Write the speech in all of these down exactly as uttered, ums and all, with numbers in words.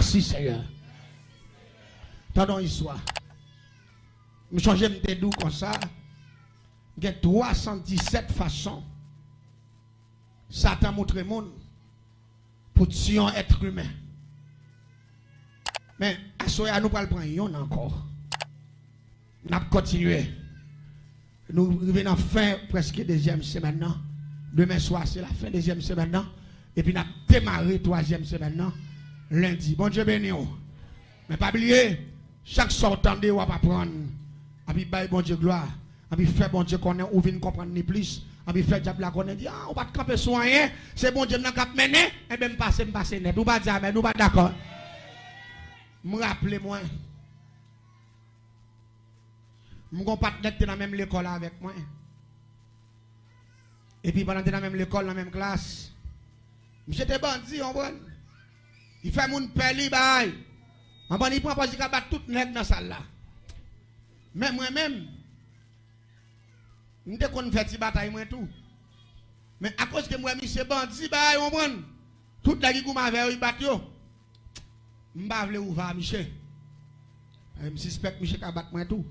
Mèsi, Senyè. Tande yon istwa. M sonje m te di w konsa, gen twa san disèt fason Satan montre moun pou tiye yon èt imen. Men, aswè a, nou pral pran yonn ankò. N ap kontinye. Nou rive nan fen prèske dezyèm semèn nan. Demen swa, se lafen dezyèm semèn nan. Epi n ap demare twazyèm semèn nan lendi. Bondye beni w. Men pa bliye, chak sa w tande, w ap aprann. Epi bay Bondye glwa. Epi fè Bondye konnen ou vin konprann li plis. Epi fè dyab la konnen, di, ah, ou pa t kanpe sou anyen. Se Bondye m nan k ap mennen. Enben, m pase, m pase nèt. Ou pa di amèn, ou pa dakò. M raple mwen. M gon patnè k te nan menm lekòl avèk mwen. Epi pandan te nan menm lekòl, nan menm klas, misye te bandi, w konprann? Li fè moun pè li bay. Anban li pran pòz li ka bat tout nèg nan sal la. Men mwen menm, m te konn fè ti batay mwen tou. Men akoz ke m wè misye bandi bay, w konprann? Tout nèg ki goumen avè yo, li bat yo. M pa vle ouvè a misye. E m sispèk misye ka bat mwen tou.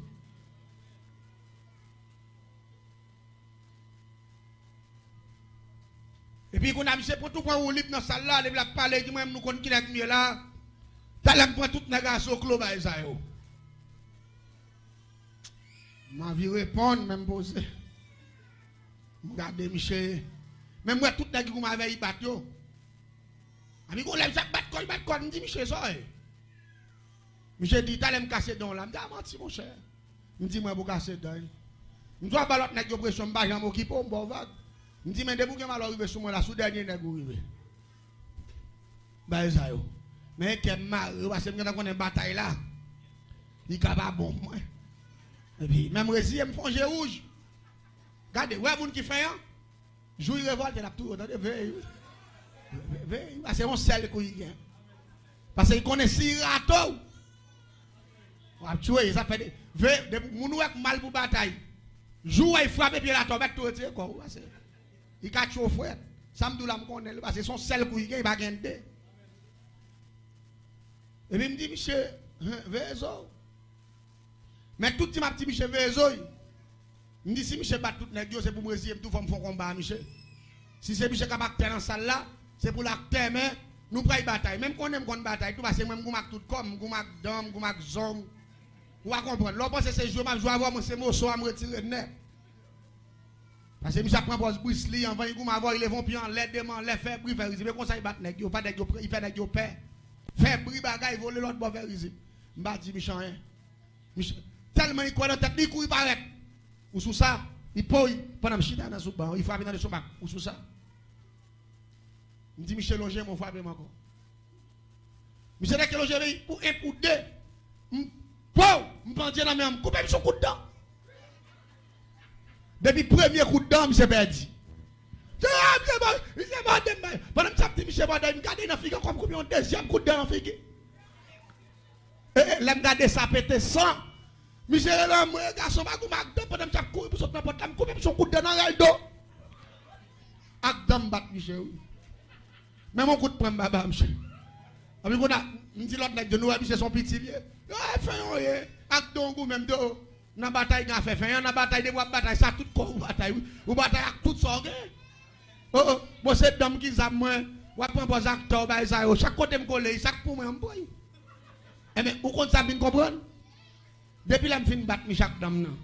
Epi kounye a misye pran tou pran woulib nan sal la, depi l ap pale, di mwen, nou konn ki nèg m ye la. Talè m pran tout nèg aso klo bay sa yo. M anvi reponn, men m poze. M gade misye. Men m wè tout nèg ki goumen avè li bat yo. Epi gon lè misye ap bat kò l, bat kò l, m di misye sa w ye. Misye di, talè m kase dan w la. M di, a manti, monchè. M di, mwen pou kase dan w. M di, w ap ba lòt nèg yo presyon, m pa janm okipe w, m ba w vag. M di, men depi w gen malè w rive sou mwen la, sou dènye nèg ou rive. Bagay sa yo. Men kè m mare, paske m gentan konnen batay la, li ka pa bon pou mwen. Epi, men m reziye, m fè yon je wouj. Gade, wè moun ki fen an? Jou li revòlte, l ap touye w, tande, veye wi. Veye wi, paske se yon sèl kou li gen. Paske li konnen si li rate w, w ap tchwe, sa fè de, veye, depi moun ou wè k mal pou batay, jou w wè l frape pye l atè, w mèt tou retire kò w, paske li ka tchwe w frèt. Sa m di w la, m konnen l, paske se yon sèl kou li gen, li pa gen de. Epi m di misye, hen, veye zo w. Men tout di m ap di misye veye zo l. M di si misye bat tout nèg yo, se pou m reziye m tou, fò m fè yon konba a misye. Si se misye k ap aktè nan sal la, se pou l aktè, men nou pral batay. Men m konnen m konn batay tou, paske mwen m goumen ak tout kò m, m goumen ak dan m, m goumen ak zo m. Ou pa konprann. Lè w panse se jwe m ap jwe avè w, mwen se moso a m retire nèt. Paske misye ap pran pòz Bruce Lee, anvan li goumen avè w, li leve yon pye anlè, de men anlè, fè bri, fè rizib. E konsa li bat nèg yo, pa nèg yo, li fè nèg yo pè. Fè bri bagay, vole lòt bò, fè rizib. M pa di misye anyen. Misye, tèlman li kwè nan tèt li, li kouri parèt. Ou sou sa? Li poy, pandan m chita nan sou ban, li frape nan lestomak. Ou sou sa? M di misye lonje men w, frape m ankò. Misye teke lonje men l pou en, pou de. M, pow! M pandye nan men an, m koupe misye yon kout dan. Depi premye kout dan, misye pèdi. Misye, ah, misye mò-, misye mòde m. Pandan misye ap di misye mòde m, m gade nan figi ankò, m koupe yon dezyèm kout dan nan figi. E, e, lè m gade sa pete san. Misye rele anmwe, gason pa goumen ak dan, pandan misye ap kouri pou sot nan pòt la, m koupe misye yon kout dan nan rèl do. Ak dan m bat misye wi. Menm yon kout pran m pa ba misye. Epi kounye a, m di lòt nèg yo, nou wè misye se yon piti l ye. Yo, e fen yon ye. Ak dan w goumen, m di yo, nan batay gen afè fen an, nan batay depi w ap batay, sa tout kò w batay wi. Ou batay ak tout sa w gen. Oh, oh, bon, se dan m ki zam mwen. W ap pran pòz aktè w, bagay sa yo. Chak kote m kole, sa k pou mwen, m pran. Enben, ou konn sa m vin konprann? Depi lè m fin bat misye ak dan m nan,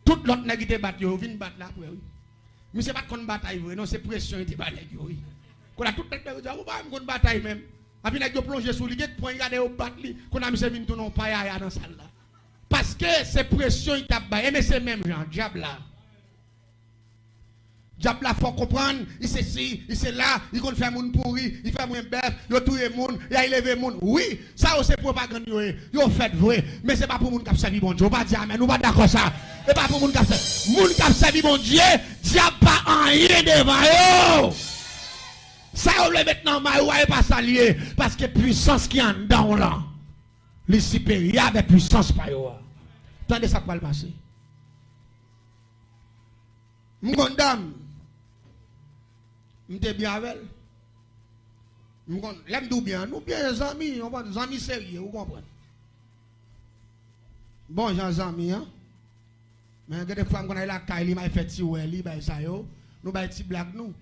tout lòt nèg ki te bat yo, yo vin bat l apre, wi. Misye pa t konn batay vre, non, se presyon li te ba nèg yo, wi. Kounye a, tout nèg yo di, "Ou pa wè m konn batay menm." Epi nèg yo plonje sou li, gen pwen, gade yo bat li. Kounye a, misye vin tounen yon payaya nan sal la. Paske se presyon li t ap bay. Enben, se menm jan, dyab la. Dyab la fè w konprann, li se si, li se la, li konn fè moun pouri, li fè mwen bèf, yo touye moun, y al leve moun. Wi, sa yo se pwopagann yo ye, yo fèt vre, men se pa pou moun k ap sèvi Bondye. Ou pa di amèn, ou pa dakò sa. E pa pou moun k ap sèvi. Moun k ap sèvi Bondye, dyab pa anyen devan yo. Sa yo vle met nan may ou a, e pa sa l ye, paske pwisans ki anndan w lan, li siperyè avèk pwisans pa yo a. Tande sa k pral pase. M konn dam. M te byen avè l. M konn, lè m di w byen, nou byen zanmi, w konprann, zanmi serye, ou konprann. Bon jan zanmi an. Men gen de fwa m konn al lakay li, m al fè ti wè li, bay sa yo. Nou bay ti blag nou.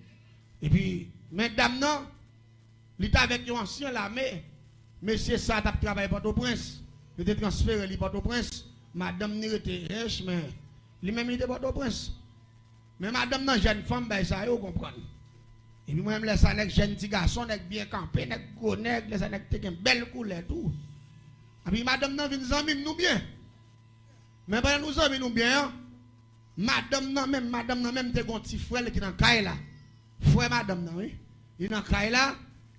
Epi, men dam nan, li t avèk yon ansyen lame. Mesye sa t ap travay Pòtoprens. Yo te transfere li Pòtoprens. Madanm ni rete Ench, men li menm li te Pòtoprens. Men madanm nan jèn fanm, bay sa yo, w konprann. Epi mwen menm lè sa nèg jèn ti gason, nèg byen kanpe, nèg gwo nèg, lè sa nèg te gen bèl koulè tou. Epi madanm nan vin zanmi m, nou byen. Men pandan nou zanmi nou byen an, madanm nan menm, madanm nan menm te gon ti frè l ki nan kay la. Frè madanm nan, wi. Li nan kay la.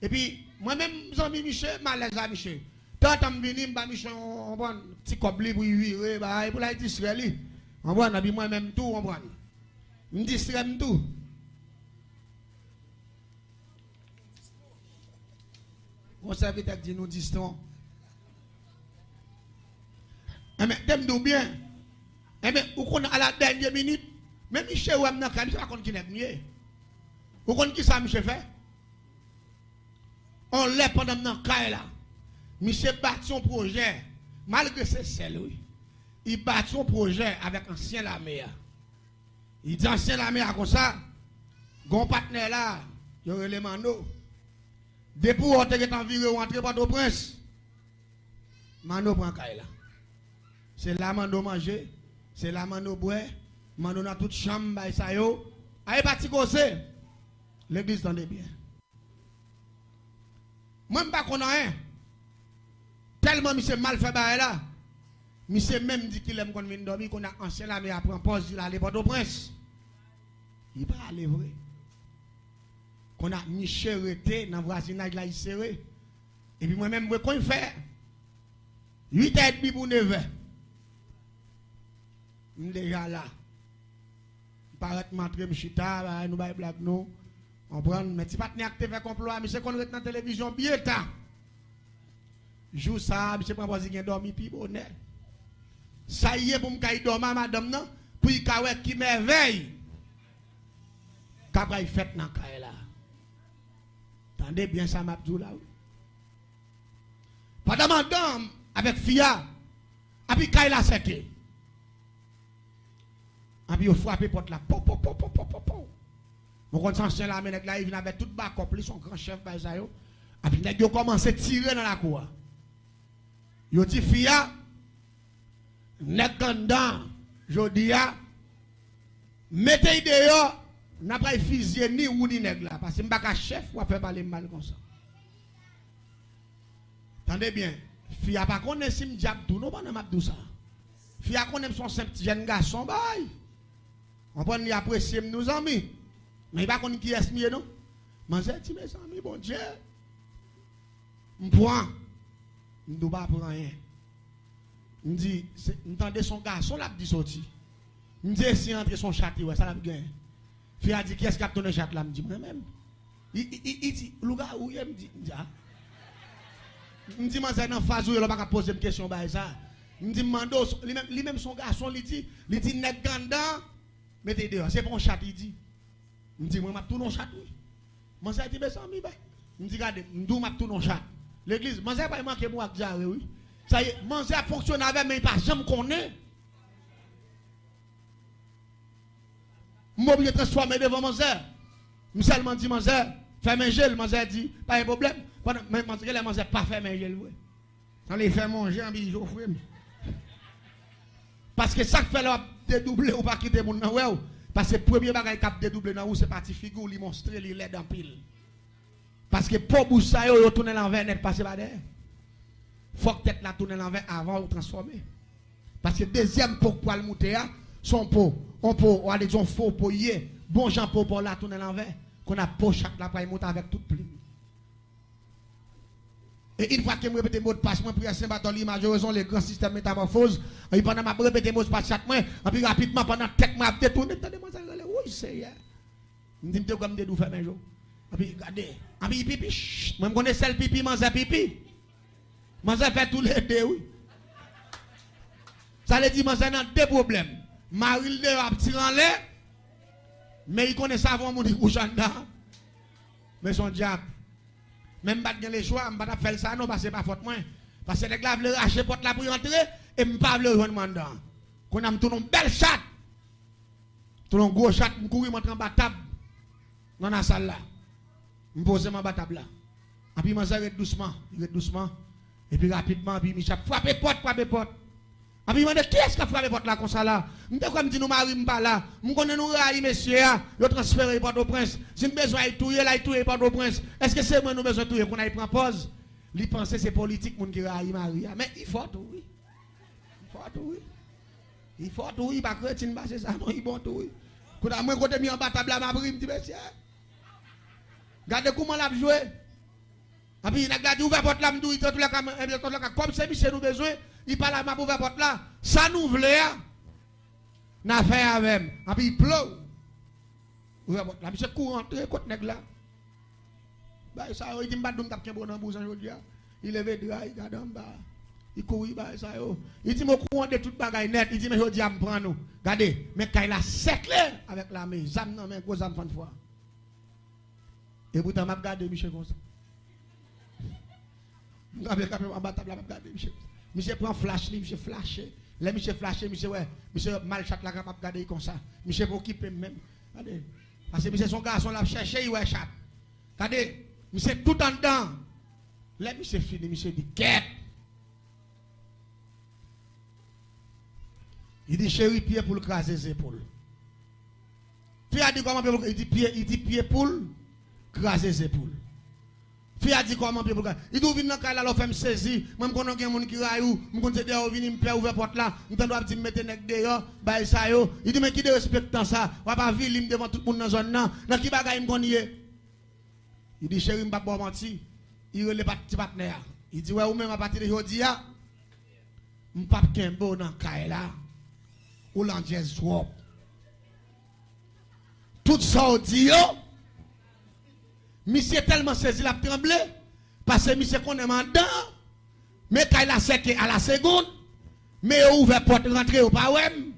Epi, mwen menm zanmi misye, m alèz a misye. Tantan m vini, m ba misye yon, yon bon ti kòb li pou l vire, bay, pou l al distrè li. Konprann? Epi mwen menm tou, konprann? M distrè m tou. Yon sèvitè k di nou distron. Enben, te m di w byen. Enben, ou konn a la dènye minit, men misye wè m nan kay, misye pa konn ki nèg m ye. Ou konn ki sa misye fè? On lè pandan m nan kay la, misye bati yon pwojè, malgre se sè l, wi. Li bati yon pwojè avèk ansyen lame a. Li di ansyen lame a konsa, gon patnè la, yo rele Manno. Depi w te gentan vire w antre Pòtoprens, Manno pran kay la. Se la Manno manje, se la Manno bwè, Manno nan tout chanm, bay sa yo. A, e pa ti koze. Legliz, tande byen. Mwen, m pa konn anyen. Tèlman misye mal fè bagay la, misye menm di kilè m konn vin dòmi, kounye a ansyen lame a pran pòz, di l ale Pòtoprens. Li pa ale vre. Kounye a misye rete nan vwazinaj la, li sere. Epi mwen menm, vre, konn fè uit è edmi pou nevè. M deja la. M parèt, m antre, m chita, bagay, nou bay blag nou. Konprann? Men ti patnè a k te fè konplo a, misye konn ret nan televizyon byen ta. Jou sa a, misye pran pòz li gen dòmi pi bonè. Sa l ye pou m kay dòmi a madanm nan, pou l ka wè ki mèvèy k ap pral fèt nan kay la. Tande byen sa m ap di w la, wi. Pandan madanm avèk fi a, epi kay la sèke. Epi yo frape pòt la. Po, po, po, po, po, po, po. Mwen konn se ansyen lame nèg la, li vin avèk tout bakòp li, se yon gran chèf, bay sa yo. Epi nèg yo kòmanse tire nan lakou a. Yo di fi a, nèg anndan, jodi a, mete l deyò, n a pral fizye ni ou ni nèg la, paske m pa ka chèf, w ap fè pale m mal konsa. Tande byen, fi a pa konnen si m dyab tou non pandan m ap di w sa. Fi a konnen m se yon senp ti jèn gason bay. Konprann, li apresye m, nou zanmi. Men li pa konn kiyès m ye non. Manzè di, mezanmi, Bondye. M pran. M di w pa pran anyen. M di, se, m tande se yon gason l ap di soti. M di, e si antre se yon chat li wè, sa l ap genyen? Fi a di, kiyès k ap tounen chat la? M di, mwen menm. Li, li, li, li di, lougawou ye, m di, m di, a. M di, manzè nan faz ou ye la, w pa ka poze m kesyon bagay sa. M di, m mande w, li menm, li menm se yon gason, li di, li di, nèg anndan, mete l deyò. Se pa yon chat, li di. M di, mwen, m ap tounen yon chat, wi. Manzè di, mezanmi, bay. M di, gade, m di w, m ap tounen yon chat. Legliz, manzè pral manke mò ak dyare, wi. Sa ye, manzè ap fonksyone avè m, men li pa janm konnen. M oblije transfòme devan manzè. M sèlman di manzè, fèmen je l, manzè di, pa gen pwoblèm. Pandan, men manzè, genlè manzè pa fèmen je l vre. Ann li fè manje anpi jofre m. Paske sa k fè lè w ap dedouble, ou pa kite moun nan wè w. Paske premye bagay k ap dedouble nan ou, se pati figi w, li monstre, li lèd anpil. Paske po bouch sa yo, yo tounen l anvè nèt, pase pa dèyè. Fòk tèt la tounen l anvè avan ou transfòme. Paske dezyèm po k pral moute a, se yon po, yon po, w ale di yon fo po ye, bon jan po pa w la tounen l anvè. Kounye a po chat la pral moute avèk tout plim. E yon fwa ke m repete modpas mwen, priyè Sen Batòli, Majorazon, le gran sistèm metamòfoz, epi pandan m ap repete modpas chat mwen, epi rapidman, pandan tèt mwen ap detounen, m tande manzè rele, woy, Seyè. M di, m te kwè m te di w fèmen je w. Epi, gade, epi pipi, ch, mwen m konnen sèl pipi, manzè pipi. Manzè fè toulede, wi. Sa vle di, manzè nan de pwoblèm. Mari l deyò ap tire anlè, men li konnen savon moun ki kouche anndan an. Men se yon dyab. Men m pa t gen lechwa, m pa t ap fè l sa non, paske se pa fòt mwen. Paske nèg la vle rache pòt la pou y antre, e m pa vle yo jwenn mwen anndan. Kounye a m tounen yon bèl chat. Tounen yon gwo chat, m kouri m antre anba tab nan lasal la. M poze m anba tab la. Anpi manzè ret dousman, li ret dousman. Epi rapidman, anpi misye ap frape pòt, frape pòt. Anpi mande, "Kiyès k ap frape pòt la konsa la?" M te kwè m di nou mari m pa la. M konnen nou rayi mesye a. Yo transfere l Pòtoprens. Si n bezwen al touye l, al touye l Pòtoprens. Èske se mwen nou bezwen touye pou n al pran pòz? Li panse se politik moun ki rayi mari a. Men li fò tou wi. Li fò tou wi. Li fò tou wi. Li pa kretyen pa se sa non. Li bon tou wi. Kounye a mwen kote m ye anba tab la m ap ri, m di, "Mesye, gade kouman l ap jwe." Anpi nèg la di, "Ouvè pòt la," m di, "Wi, antoulèka, antoulèka, kòm se misye nou bezwen, li pa la, m ap ouvè pòt la. Sa nou vle a, n a fè avè m." Anpi plow. Ouvè pòt la. Misye kouri antre kot nèg la. Bagay sa yo, li di, "M pa t di w m t ap kenbe w nan bouzan jodi a." Li leve dra, li gade anba. Li kouri bagay sa yo. Li di, "M okouran de tout bagay nèt." Li di, "Men jodi a m pran nou. Gade, men kay la sèkle avèk lame. Zam nan men, gwo zam fann fwa." E poutan m ap gade misye konsa. M kanpe kanpe anba tab la, m ap gade misye. Misye pran flach li, misye flache. Lè misye flache, misye wè, misye wè mal chat la k ap gade l konsa. Misye pa okipe m menm. Gade. Paske misye se yon gason, l ap chèche, li wè chat. Gade, misye tout anndan. Lè misye fini, misye di, "Kèt!" Li di, "Cheri, pye poul kraze ze poul." Fi a di, "Kòman pye poul?" Li di, "Pye, li di, pye poul kraze ze poul." Fi a di, "Kòman pye poul kraze?" Li di, "Ou vin nan kay la, la w fè m sezi. Mwen, m konnen w gen moun ki rayi w. M konn se dèyè w vini, m pè ouvè pòt la. M tande w ap di m mete nèg deyò, bagay sa yo." Li di, "Men ki derespektan sa? W ap avili m devan tout moun nan zòn nan. Nan ki bagay m konn ye?" Li di, "Cheri, m p ap ba w manti." Li rele pat-, ti patnè a. Li di, "Wè ou menm, apati de jodi a, m p ap kenbe w nan kay la. Ou landjèz twòp. Tout sa w di yo," misye tèlman sezi, l ap tranble, paske misye konnen m anndan. Men kay la sèke a la segonn, men yo ouvè pòt rantre, yo pa wè m.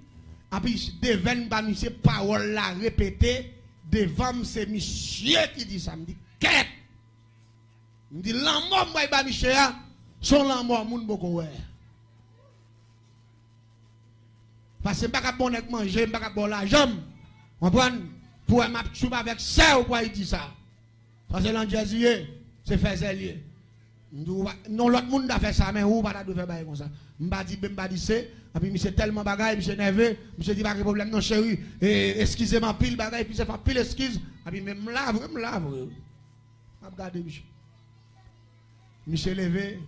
Anpi devèn ba misye pawòl la repete devan m, se misye ki di sa. M di, "Kèt!" M di, "Lanmò m pral ba misye a, se yon lanmò moun poko wè." Paske m pa ka ba yon nèg manje, m pa ka ba w lajan m. Konprann? Pou wè m ap tchoup avèk sè w pou Ayiti sa. Sa se landjèz li ye, se fèzè li ye. M di w pa, non, lòt moun ta fè sa, men ou pa ta dwe fè bagay konsa. M pa di B, m pa di C, anpi misye tèlman bagay, misye nève, misye di, "Pa gen pwoblèm non, cheri, e, eskize m anpil bagay," misye fè anpil eskiz, anpi men m la vre, m la vre. M ap gade misye. Misye leve,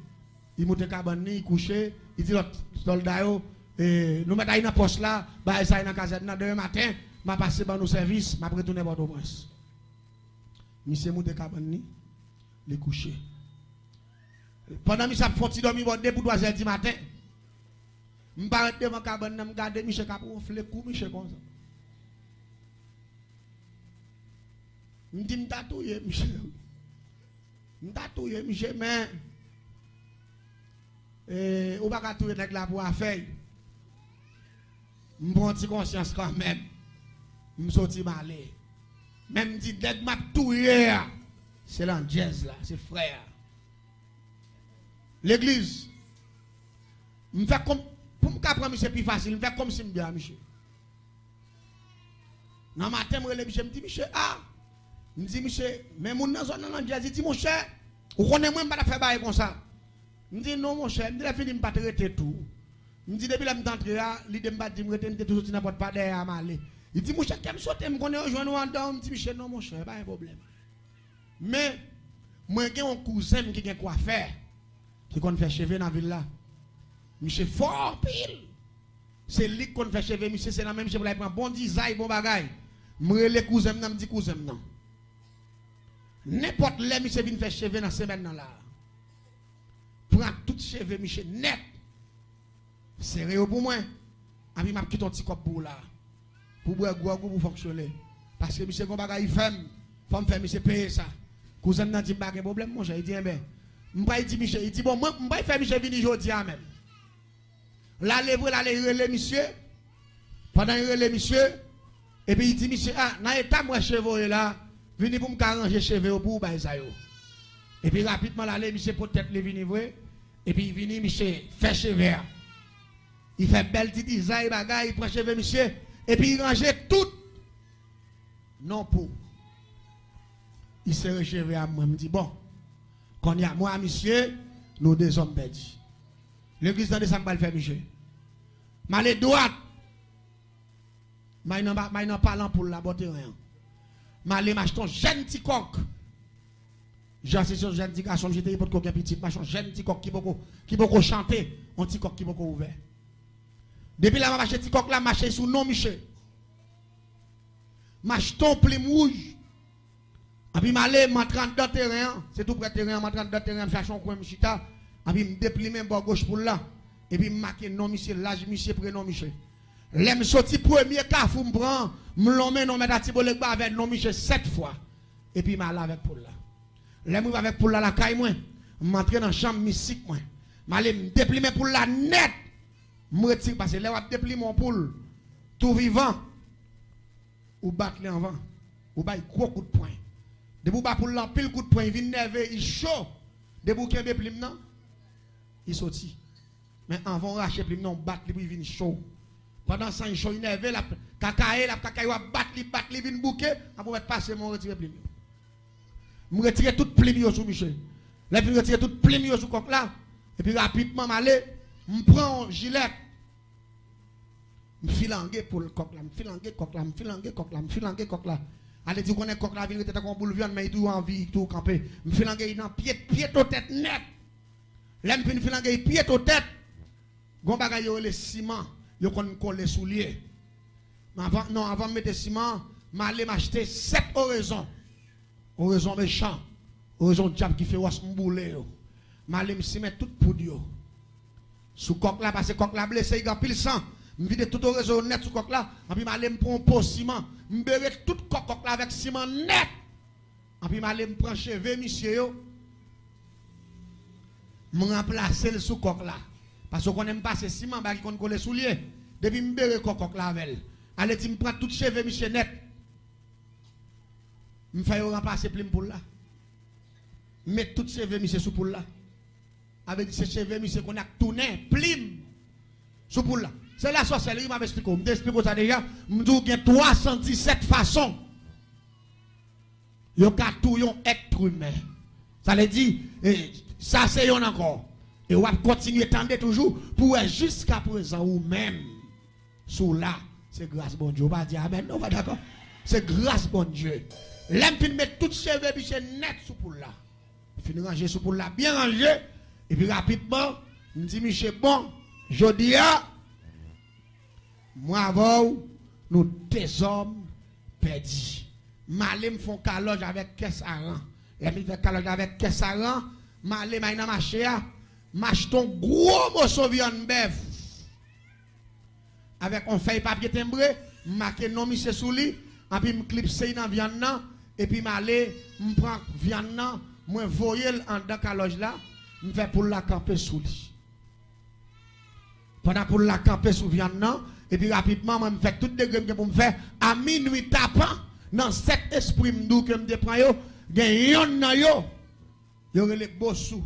li moute kabann li, li kouche, li di lòt sòlda yo, e, "Nou mèt al nan pòs la, bagay sa a nan kazèn nan, demen maten, m a pase ban nou sèvis, m ap retounen Pòtoprens." Misye moute kabann li, li kouche. Pandan misye ap fè yon ti dòmi bò de pou twa zè di maten, m parèt devan kabann nan, m gade misye k ap wonfle kou misye konsa. M di, "M ta touye misye wi. M ta touye misye, men, e, ou pa ka touye nèg la pou afè l." M pran ti konsyans kanmenm. M soti m ale. Men m di, "Nèg m ap touye a, se landjèz la, se frè a." Legliz, m fè kòm, pou m ka pran misye pi fasil, m fè kòmsi m byen a misye. Nan maten, m rele misye, m di, "Misye, a!" M di, "Misye, men moun nan zòn nan landjèz." Li di, "Monchè, ou konnen mwen, m pa t ap fè bagay konsa." M di, "Non, monchè." M di, "Lè fini, m pa t rete tou." M di, "Depi lè m t antre a, lide m pa t di m rete, m te tou soti nan pòt pa dèyè a, m ale." Li di, "Monchè, kè m sote, m konnen yo jwenn ou anndan." M di, "Misye, non, monchè, pa gen pwoblèm." Men, mwen gen yon kouzen m ki gen kwafè, ki konn fè cheve nan vil la. Misye fò anpil. Se li k konn fè cheve misye, se nan men misye pou l al pran bon dizay, bon bagay. M rele kouzen m nan, m di kouzen m nan, nenpòt lè misye vin fè cheve nan semèn nan la, pran tout cheve misye nèt, sere yo pou mwen, anpi m ap kite yon ti kòb pou ou la, pou bwè gwòg ou pou fonksyone. Paske misye gon bagay li fè m, fò m fè misye peye sa. Kouzen m nan di m pa gen pwoblèm, monchè. Li di, "Enben, m pral di misye." Li di, "Bon, mwen, m pral fè misye vini jodi a menm." L ale vre, l ale rele misye. Pandan l rele misye, epi li di misye, "A, nan eta m wè cheve w ye la, vini pou m ka ranje cheve yo pou ou, bagay sa yo." Epi rapidman l ale, misye pot tèt li vini vre. Epi li vini, misye fè cheve a. Li fè bèl ti dizay bagay, li pran cheve misye. Epi li ranje tout non pou. Li sere cheve a mwen, m di, bon, kounye a, mwen a misye, nou de zòm pèdi. Legliz tande sa m pral fè misye. M ale dwat. M al nan, m al nan palan poul la, bò teren an. M ale m achte yon jèn ti kòk. Jan se yon jèn ti gason, misye te potko gen pitit, m achte yon jèn ti kòk ki poko, ki poko chante, yon ti kòk ki poko ouvè. Depi la, m ap achte ti kòk la, m achte sou non misye. M achte yon plim wouj. Anpi m ale, m antre anndan teren an. Se tou prè teren an, m antre anndan teren an, m chache yon kwen, m chita. Anpi m deplimen bò goch poul la. Epi m make non misye, laj misye, prenon misye. Lè m soti premye kafou m pran, m lonmen non mèt Atibolegba avè non misye sèt fwa. Epi m ale avèk poul la. Lè m rive avèk poul la lakay mwen, m antre nan chanm mistik mwen. M ale, m deplimen poul la nèt. M retire, paske lè w ap deplimen yon poul, tou vivan, ou bat li anvan. Ou bay gwo kout pwen. Depi w ba poul la anpil kout pwen, li vin nève, li cho. Depi w kenbe plim nan, li soti. Men anvan w rache plim nan, w bat li pou li vin cho. Pandan san li cho, li nève, l ap kakaye, l ap kakaye, w ap bat li, bat li, vin bouke, anpi w mèt pase men w retire plim yo. M retire tout plim yo sou misye. Lè m fin retire tout plim yo sou kòk la, epi rapidman m ale, m pran yon jilèt. M filange poul kòk la, m filange kòk la, m filange kòk la, m filange kòk la. Ale di w konnen kòk la vin rete tankou yon boul vyann, men li toujou anvi, li toujou kanpe. M filange li nan pye, pye to tèt nèt. Lè m fin filange li pye to tèt, gon bagay yo rele siman, yo konn kole sou lye. Men anvan, non, anvan m mete siman an, m ale m achte sèt orezon. Orezon mechan, orezon dyab ki fewòs, m boule yo. M ale m simen tout poud yo sou kòk la, paske kòk la blese, li gen anpil san. M vide tout orezon yo nèt sou kòk la, anpi m ale m pran yon po siman, m bere tout kò kòk la avèk siman nèt. Anpi m ale m pran cheve misye yo, m ranplase l sou kòk la. Paske w konnen m pase siman, bagay ki konn kole sou lye. Depi m bere kò kòk la avè l. Ale di m pran tout cheve misye nèt. M fè yo ranplase plim poul la. M met tout cheve misye sou poul la. Sa vle di se cheve misye kounye a k tounen plim sou poul la. Se la sòsèlri m ap esplike w. M te esplike w sa deja. M di w gen twa san disèt fason yo ka touye yon èt imen. Sa vle di, e, sa se yonn ankò. E w ap kontinye tande toujou pou w wè jiskaprezan ou menm. Si w la, se gras Bondye. Ou pa di amèn, non, ou pa dakò? Se gras Bondye. Lè m fin met tout cheve misye nèt sou poul la. Fin ranje sou poul la, byen ranje. Epi rapidman, m di misye, bon, jodi a, mwen avè w, nou dezòm pèdi. M ale m fè yon kalòj avèk kè saran. Lè m fin fè kalòj la avèk kè saran, m ale m al nan mache a, m achte yon gwo moso vyann bèf. Avèk yon fèy papye tenbre, m make non misye sou li, anpi m klipse li nan vyann nan, epi m ale, m pran vyann nan, mwen voye l anndan kalòj la, m fè poul la kanpe sou li. Pandan poul la kanpe sou vyann nan, epi rapidman, mwen m fè tout degre m gen pou m fè, a minwi tapan, nan sèt espri m di w ke m te pran yo, gen yonn nan yo, yo rele Bosou.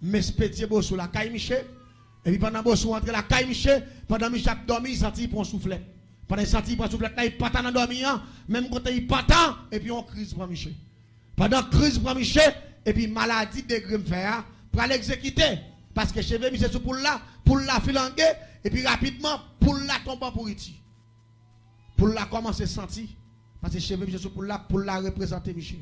M espedye Bosou lakay misye. Epi pandan Bosou antre lakay misye, pandan misye ap dòmi, li santi li pran souflèt. Pandan li santi li pran souflèt la, li pantan nan dòmi an, menm kote li pantan, epi yon kriz pran misye. Pandan kriz pran misye, epi maladi degre m fè a pral egzekite. Paske cheve misye sou poul la, poul la filange, epi rapidman, poul la tonbe an pouriti. Poul la kòmanse santi, paske cheve misye sou poul la, poul la reprezante misye.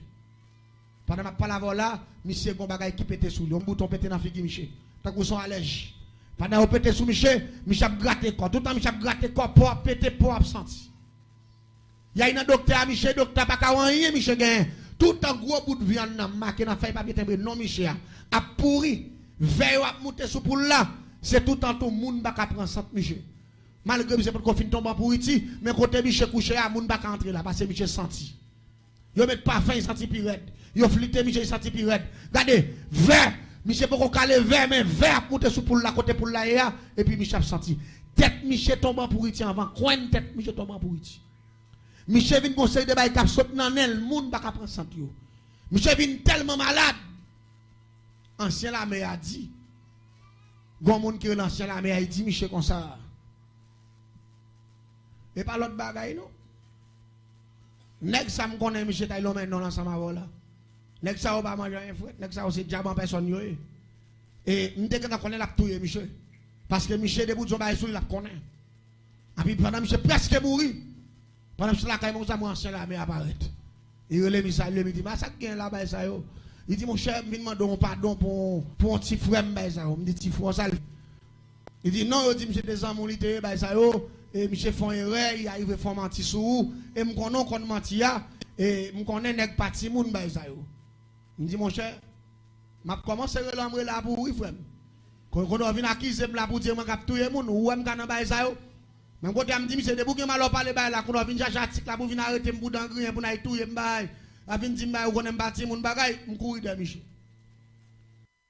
Pandan m ap pale avè w la, misye gon bagay ki pete sou li, yon bouton pete nan figi misye, tankou se yon alèji. Pandan yo pete sou misye, misye ap grate kò. Toutan misye ap grate kò, po ap pete, po ap santi. Y al nan doktè a, misye, doktè a pa ka wè anyen misye genyen. Toutan gwo bout vyann nan make nan fèy papye tenbre non misye a ap pouri, vè yo ap moute sou poul la, se toutan tou moun pa ka pran sant misye. Malgre misye potko fin tonbe an pouriti, men kote misye kouche a, moun pa ka antre la, paske misye santi. Yo met pafen, li santi pi rèd. Yo flite misye, li santi pi rèd. Gade, vè, misye poko kale vè, men vè ap moute sou poul la, kote poul la ye a, epi misye ap santi. Tèt misye tonbe an pouriti anvan, kwenn tèt misye tonbe an pouriti. Misye vin gon seri de bagay k ap sot nan nen l, moun pa ka pran sant yo. Misye vin tèlman malad. Ansyen lame a di, gon moun ki rele ansyen lame a, li di misye konsa, e pa lòt bagay non. Nèg sa m konnen misye ta lonmen non ansanm avè w la. Nèg sa yo pa manje anyen frèt. Nèg sa yo se dyab an pèsòn yo ye. E m te gentan konnen l ap touye misye. Paske misye depi w di yon bagay sou li, l ap konnen. Epi pandan misye prèske mouri, pandan misye lakay mwen konsa, mwen ansyen lame a parèt. Li rele m, li salye m, li di m, a sa k gen la, bagay sa yo? Li di, monchè, m vin mande w yon padon pou, pou yon ti frè m, bagay sa yo. M di, ti frè w sa l. Li di, non, yo di misye te zanmi w li te ye, bagay sa yo. E misye fè yon erè, li arive fè yon manti sou ou. E m konnen w konn manti a. E m konnen nèg pa timoun, bagay sa yo. M di, monchè, m ap kòmanse rele anmwe la pou ou wi, frè m. Kon, kounye a w vin akize m la pou w di mwen k ap touye moun, ou wè m ka nan bagay sa yo? Menm kote a m di misye, depi w gen malè w pale bagay la, kounye a w vin chache atik la pou w vin arete m pou dan griyen, pou n al touye m bagay. L ap vin di m bagay, ou konnen m pa timoun bagay, m kouri dèyè misye.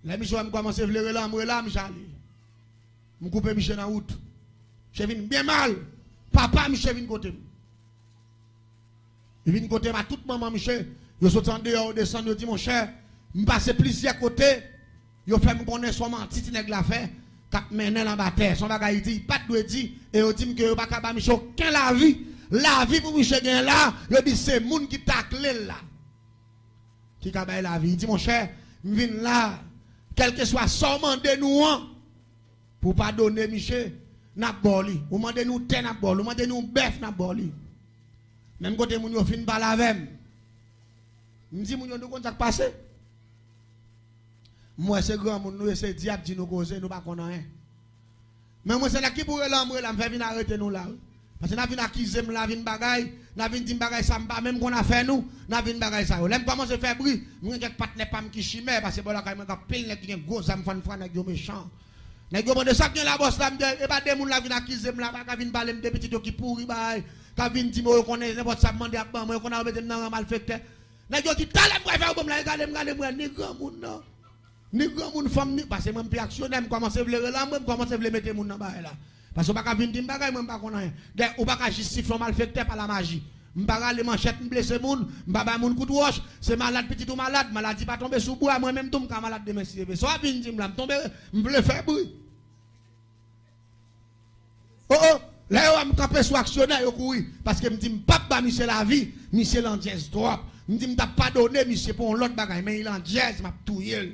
Lè misye wè m kòmanse vle rele anmwe la, misye ale. M koupe misye nan wout. Misye vin byen mal. Papa misye vin kote m. Li vin kote m a tout manman misye. Yo soti andeyò, yo desann, yo di, monchè, m pase plizyè kote. Yo fè m konnen se yon manti ti nèg la fè k ap mennen l anba tè. Se yon bagay li di, li pa t dwe di. E yo di m ke yo pa ka ba misye okenn lavi. Lavi pou misye gen la, yo di se moun ki takle l la ki ka bay lavi. Li di, monchè, m vin la, kèlkeswa sa w mande nou an, pou w padone misye, n ap ba w li. Ou mande nou tè, n ap ba w li. Ou mande nou bèf, n ap ba w li. Menm kote moun yo fin pale avè m, m di moun yo, nou konn sa k pase? M wè se granmoun nou ye, se dyab di nou koze, nou pa konn anyen. Men mwen se nèg ki pou rele anmwe la, m fè vin arete nou la wi. Paske n ap vin akize m la, vin bagay, n ap vin di m bagay sa m pa menm konn afè nou, n ap vin bagay sa yo. Lè m kòmanse fè bri, m gen kèk patnè pa m ki chimè, paske bò lakay mwen gen anpil nèg ki gen gwo zam fann fwa, nèg yo mechan. Nèg yo mande sa k gen la bòs la, m di e pa de moun la vin akize m la, pa ka vin pale m de pitit yo ki pouri bagay, k ap vin di m yo konnen nenpòt sa m mande ap ban mwen, yo konn al mete m nan ran malfektè. Nèg yo di talè m pral fè yo ban m la, e gade m, gade m wè ni granmoun nan. Ni granmoun fanm, ni, paske mwen m pi aksyonè, m kòmanse vle rele anmwe, m kòmanse vle mete moun nan bagay la. Paske w pa ka vin di m bagay, mwen m pa konn anyen. Dayè, ou pa ka jis sifle yon malfektè pa lamaji. M pa rale manchèt, m blese moun, m pa bay moun kout wòch, se malad pitit ou malad, maladi pa tonbe sou bwa, mwen menm tou m ka malad demen si Dye vle. Sa w ap vin di m la, m tonbe, m vle fè bri. Oh, oh, lè yo wè m kanpe sou aksyonè, yo kouri. Paske m di m p ap ba misye lavi, misye landjèz twòp. M di m t ap padone misye pou yon lòt bagay, men li landjèz, m ap touye l.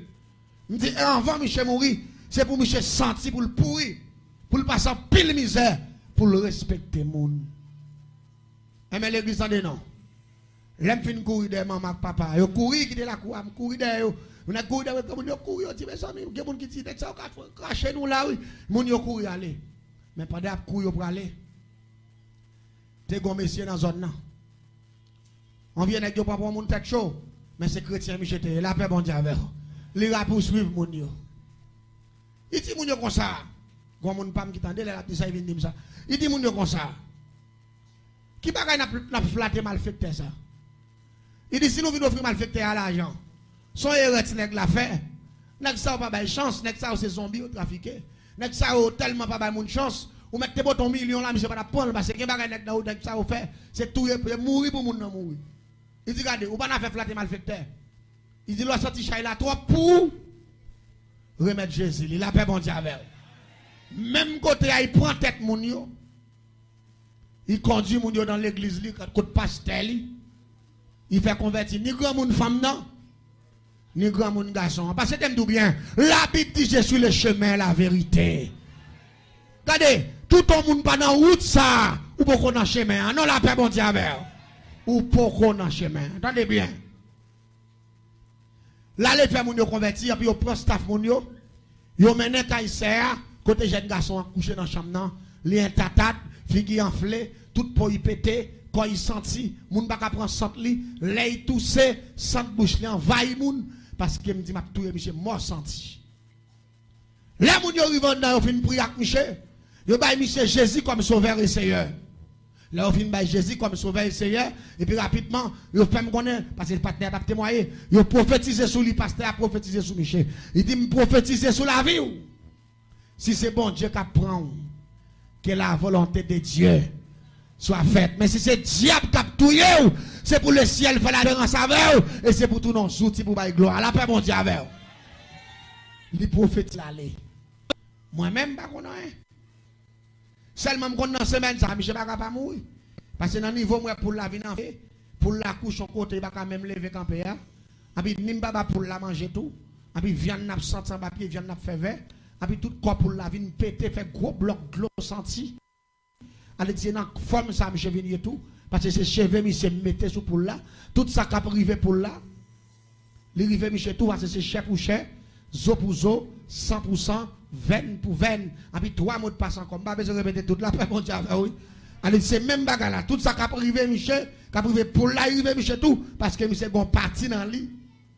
M di, e anvan misye mouri, se pou misye santi pou l pouri, pou l pase anpil mizè, pou l respekte moun. Enben, legliz, tande non. Lè m fin kouri dèyè manman ak papa, yo kouri kite lakou a, m kouri dèyè yo. Moun nan kouri dèyè yo, moun yo kouri, yo di, mezanmi, gen moun ki di, nèg sa yo ka krache nou la, wi. Moun yo kouri ale. Men pandan y ap kouri, yo prale, te gen yon mesye nan zòn nan. Yon vye nèg yo pran pou yon moun tèt cho, men se kretyen misye te ye. Lapè Bondye avè w. Li rapouswiv moun yo. Li di moun yo konsa, gon moun pa m ki tande lè l ap di sa, li vin di m sa. Li di moun yo konsa, ki bagay n ap, n ap flate malfektè sa? Li di, si nou vin ofri malfektè a lajan, se yon erè ti nèg la fè. Nèg sa yo pa bay chans, nèg sa yo se zonbi yo trafike. Nèg sa yo tèlman pa bay moun chans, ou mèt te pote yon milyon la, misye pa t ap pran l, paske gen bagay nèg nan yo, nèg sa yo fè, se touye, se mouri pou moun nan mouri. Li di, gade, ou pa nan afè flate malfektè. Li di, lè w santi chay la twòp pou ou, remèt Jezi li, lapè Bondye avè w. Menm kote a, li pran tèt moun yo. Li kondui moun yo nan legliz li, kot pastè li. Li fè konvèti ni granmoun fanm nan, ni granmoun gason an. Paske tande m di w byen, Labib di, je suis le chemin, la vérité. Gade, tout yon moun pa nan wout sa a, ou poko nan chemen an. Non, lapè Bondye avè w. Ou poko nan chemen an. Tande byen. L ale fè moun yo konvèti, epi yo pran staf moun yo, yo mennen kay sè a, kote jèn gason an kouche nan chanm nan, li entatat, figi anfle, tout po li pete, kò li santi, moun pa ka pran sant li, lè li touse, sant bouch li anvayi moun, paske m di m ap touye misye mò santi. Lè moun yo rive anndan, yo fin priye ak misye, yo bay misye Jezi kòm Sovè e Seyè. Lè yo fin bay Jezi kòm Sovè e Seyè, epi rapidman, yo fè m konnen, paske patnè a t ap temwaye, yo pwofetize sou li, pastè a pwofetize sou misye. Li di, m pwofetize sou lavi w. Si se Bondye k ap pran w, que la volonté de Dieu swa fèt. Men si se dyab k ap touye w, se pou lesyèl fè laferans avè w, e se pou tounen yon zouti pou bay glwa. Lapè Bondye avè w. Li pwofetize l ale. Mwen menm, m pa konn anyen. Sèlman m konn nan semèn sa, misye pa ka pa mouri. Paske nan nivo m wè poul la vin anfle, poul la kouche yon kote, li pa ka menm leve kanpe a. Epi ni m pa ba poul la manje tou. Epi vyann n ap santi anba pye, vyann n ap fè vè. Epi tout kò poul la vin pete, fè gwo blòk dlo santi. Ale di se nan fòm sa misye vin ye tou, paske se cheve misye mete sou poul la. Tout sa k ap rive poul la, li rive misye tou, paske se chè pou chè, zo pou zo, san pou san, venn pou venn. Epi twa modpas ankò. M pa bezwen repete tout, lapè Bondye avè w, wi. Ale di se menm bagay la. Tout sa k ap rive misye, k ap rive poul la, li rive misye tou, paske misye gen yon pati nan li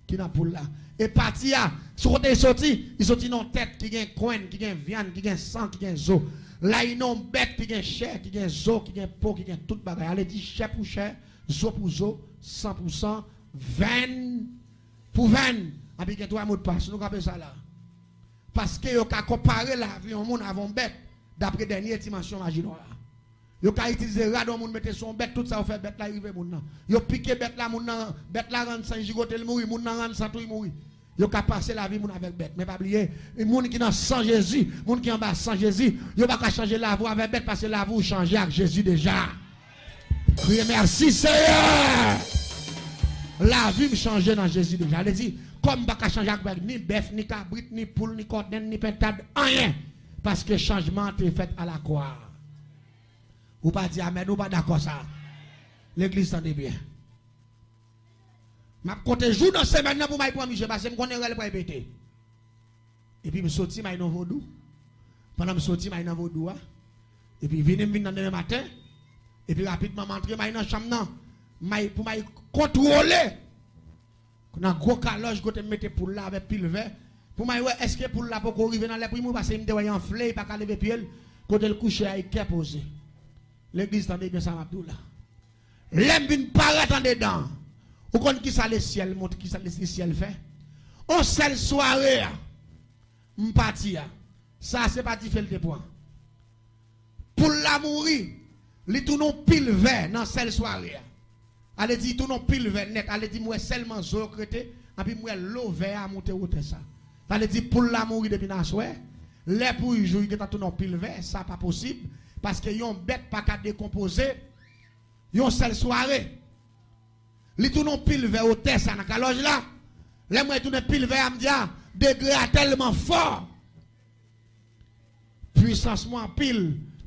ki nan poul la. E pati a, sou kote li soti, li soti nan yon tèt ki gen kwenn, ki gen vyann, ki gen san, ki gen zo. La li nan yon bèt ki gen chè, ki gen zo, ki gen po, ki gen tout bagay. Ale di chè pou chè, zo pou zo, san pou san, venn pou venn. Epi gen twa modpas, nou kanpe sa la. Paske yo ka konpare lavi yon moun avè yon bèt, dapre dènye dimansyon maji nwa a. Yo ka itilize rad yon moun mete sou yon bèt, tout sa yo fè bèt la rive moun nan. Yo pike bèt la, moun nan, bèt la rann san, li jigote, li mouri, moun nan rann san tou, li mouri. Yo ka pase lavi moun avèk bèt. Men pa bliye, moun ki nan san Jezi, moun ki anba san Jezi, yo pa ka chanje lavi w avèk bèt, paske lavi w chanje ak Jezi deja. Kriye mèsi Seyè. Lavi m chanje nan Jezi deja. Vle di, kòm m pa ka chanje ak bèt, ni bèf, ni kabrit, ni poul, ni kòdèn, ni pentad, anyen. Paske chanjman an te fèt alakwa. Ou pa di amèn, ou pa dakò sa. Legliz, tande byen. M ap konte jou nan semèn nan pou m al pran misye, paske m konnen rèl pral pete. Epi m soti, m al nan vodou. Pandan m soti, m al nan vodou a. Epi vini, m vin nan demen maten. Epi rapidman, m antre, m al nan chanm nan. M al, pou m al kontwole. Nan gwo kalòj kote m mete poul la avèk pil vè. Pou m al wè èske poul la poko rive nan lè pou l mouri, paske m te wè l anfle, li pa ka leve pye l. Kote l kouche a, li kè poze. Legliz, tande byen sa m ap di w la. Lè m vin parèt andedan, ou konn kisa lesyèl montre, kisa lesyèl fè? On sèl sware a, m pati a. Sa se pa dife l te pran. Poul la mouri, li tounen yon pil vè nan sèl sware a. Ale di, li tounen yon pil vè nèt. Ale di, m wè sèlman zo yo k rete, epi m wè lovè a moute wotè sa. Sa vle di, poul la mouri depi nan aswè. Lè pou jou, li gentan tounen yon pil vè, sa pa posib, paske yon bèt pa ka dekonpoze yon sèl sware. Li tounen yon pil vè wotè sa nan kalòj la. Lè m wè li tounen pil vè a, m di, a, degre a tèlman fò. Pwisans mwen anpil,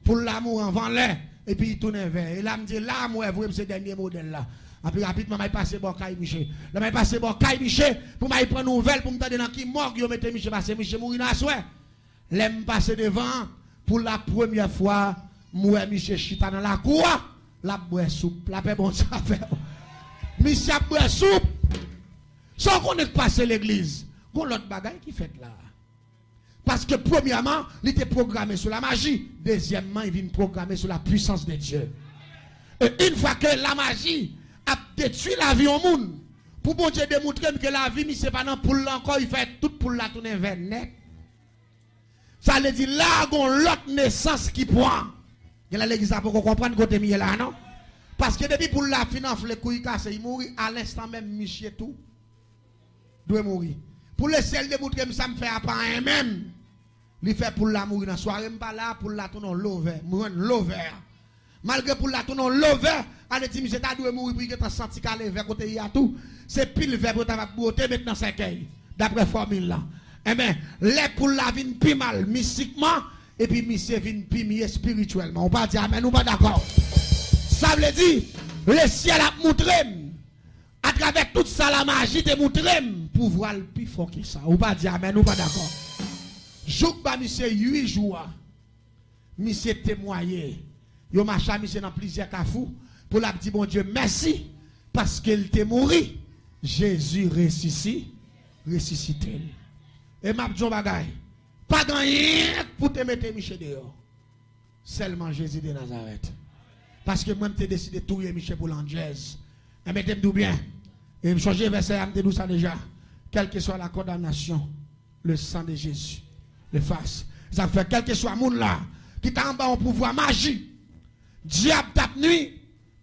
poul la mouri anvan lè, epi li tounen vè. E la m di, la m wè vre m se dènye modèl la. Epi rapidman, m al pase bò kay misye. Lè m al pase bò kay misye, pou m al pran nouvèl, pou m tande nan ki mòg yo mete misye, paske misye mouri nan aswè. Lè m pase devan an, pou la premyè fwa, m wè misye chita nan lakou a, l ap bwè soup. Lapè Bondye avè w. Misye ap bwè soup. Sa w konnen k pase legliz? Gon lòt bagay ki fèt la. Paske premyèman, li te pwograme sou la maji. Dezyèmman, li vin pwograme sou la puissance de Dieu. E yon fwa ke la maji ap detwi lavi yon moun, pou Bondye demoutre m ke lavi misye pa nan poul la ankò, li fè tout poul la tounen vè nèt. Sa vle di la gon lòt nesans ki pran. Gen lè legliz la poko konprann kote m ye la non. Paske depi poul la fin anfle, kou li kase, li mouri, alenstan menm misye tou dwe mouri. Pou lesyèl demoutre m sa m fè a pa anyen menm. Li fè poul la mouri nan sware m pa la, poul la tounen yon lovè. M jwenn lovè a. Malgre poul la tounen yon lovè, ale di misye ta dwe mouri pou li gentan santi kale vè kote li a tou. Se pil vè pou yo ta va bwote met nan sèkèy, daprè fòmil la. Enben, lè poul la vin pi mal mistikman, epi misye vin pi mye espirityèlman. Ou pa di amèn, ou pa dakò. Sa vle di, lesyèl ap moutre m, atravè tout sa la maji te moutre m, pouvwa l pi fò ke sa. Ou pa di amèn, ou pa dakò. Jouk ba misye uit jou a, misye temwaye. Yo mache a misye nan plizyè kafou pou l ap di Bondye mèsi paske l te mouri. Jezi resisi, resisite l. E m ap di yon bagay, pa gen anyen pou te mete misye deyò. Sèlman Jezi de Nazarèt. Paske mwen, m te deside touye misye pou landjèz. Enben, te m di w byen. E m chonje vèsè a, m te di w sa deja. Quelle que soit la condamnation, le sang de Jésus l'efface. Sa fè, kèlkeswa moun la ki ta anba yon pouvwa maji, Dyab t ap nwi,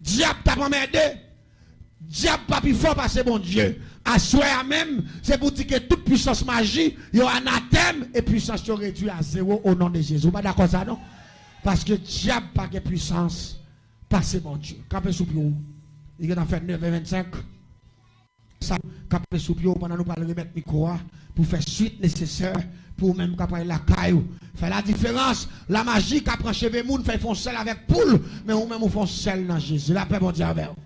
dyab t ap anmède, dyab pa pi fò pase Bondye. Aswè a menm, se pou di ke tout pwisans maji yo anatèm e pwisans yo redwi a zewo o non de Jezi. Ou pa dakò sa non? Paske dyab pa gen pwisans pase Bondye. Kanpe sou pye w. Li gentan fè nèf è vennsenk. Sa, kanpe sou pye w pandan nou pral remèt mikwo a pou fè swit nesesè pou ou menm k ap pral lakay ou. Fè ladiferans. Lamaji ka pran cheve moun, fè l fè yon sèl avèk poul, men ou menm ou fè yon sèl nan Jezi. Lapè Bondye avè w.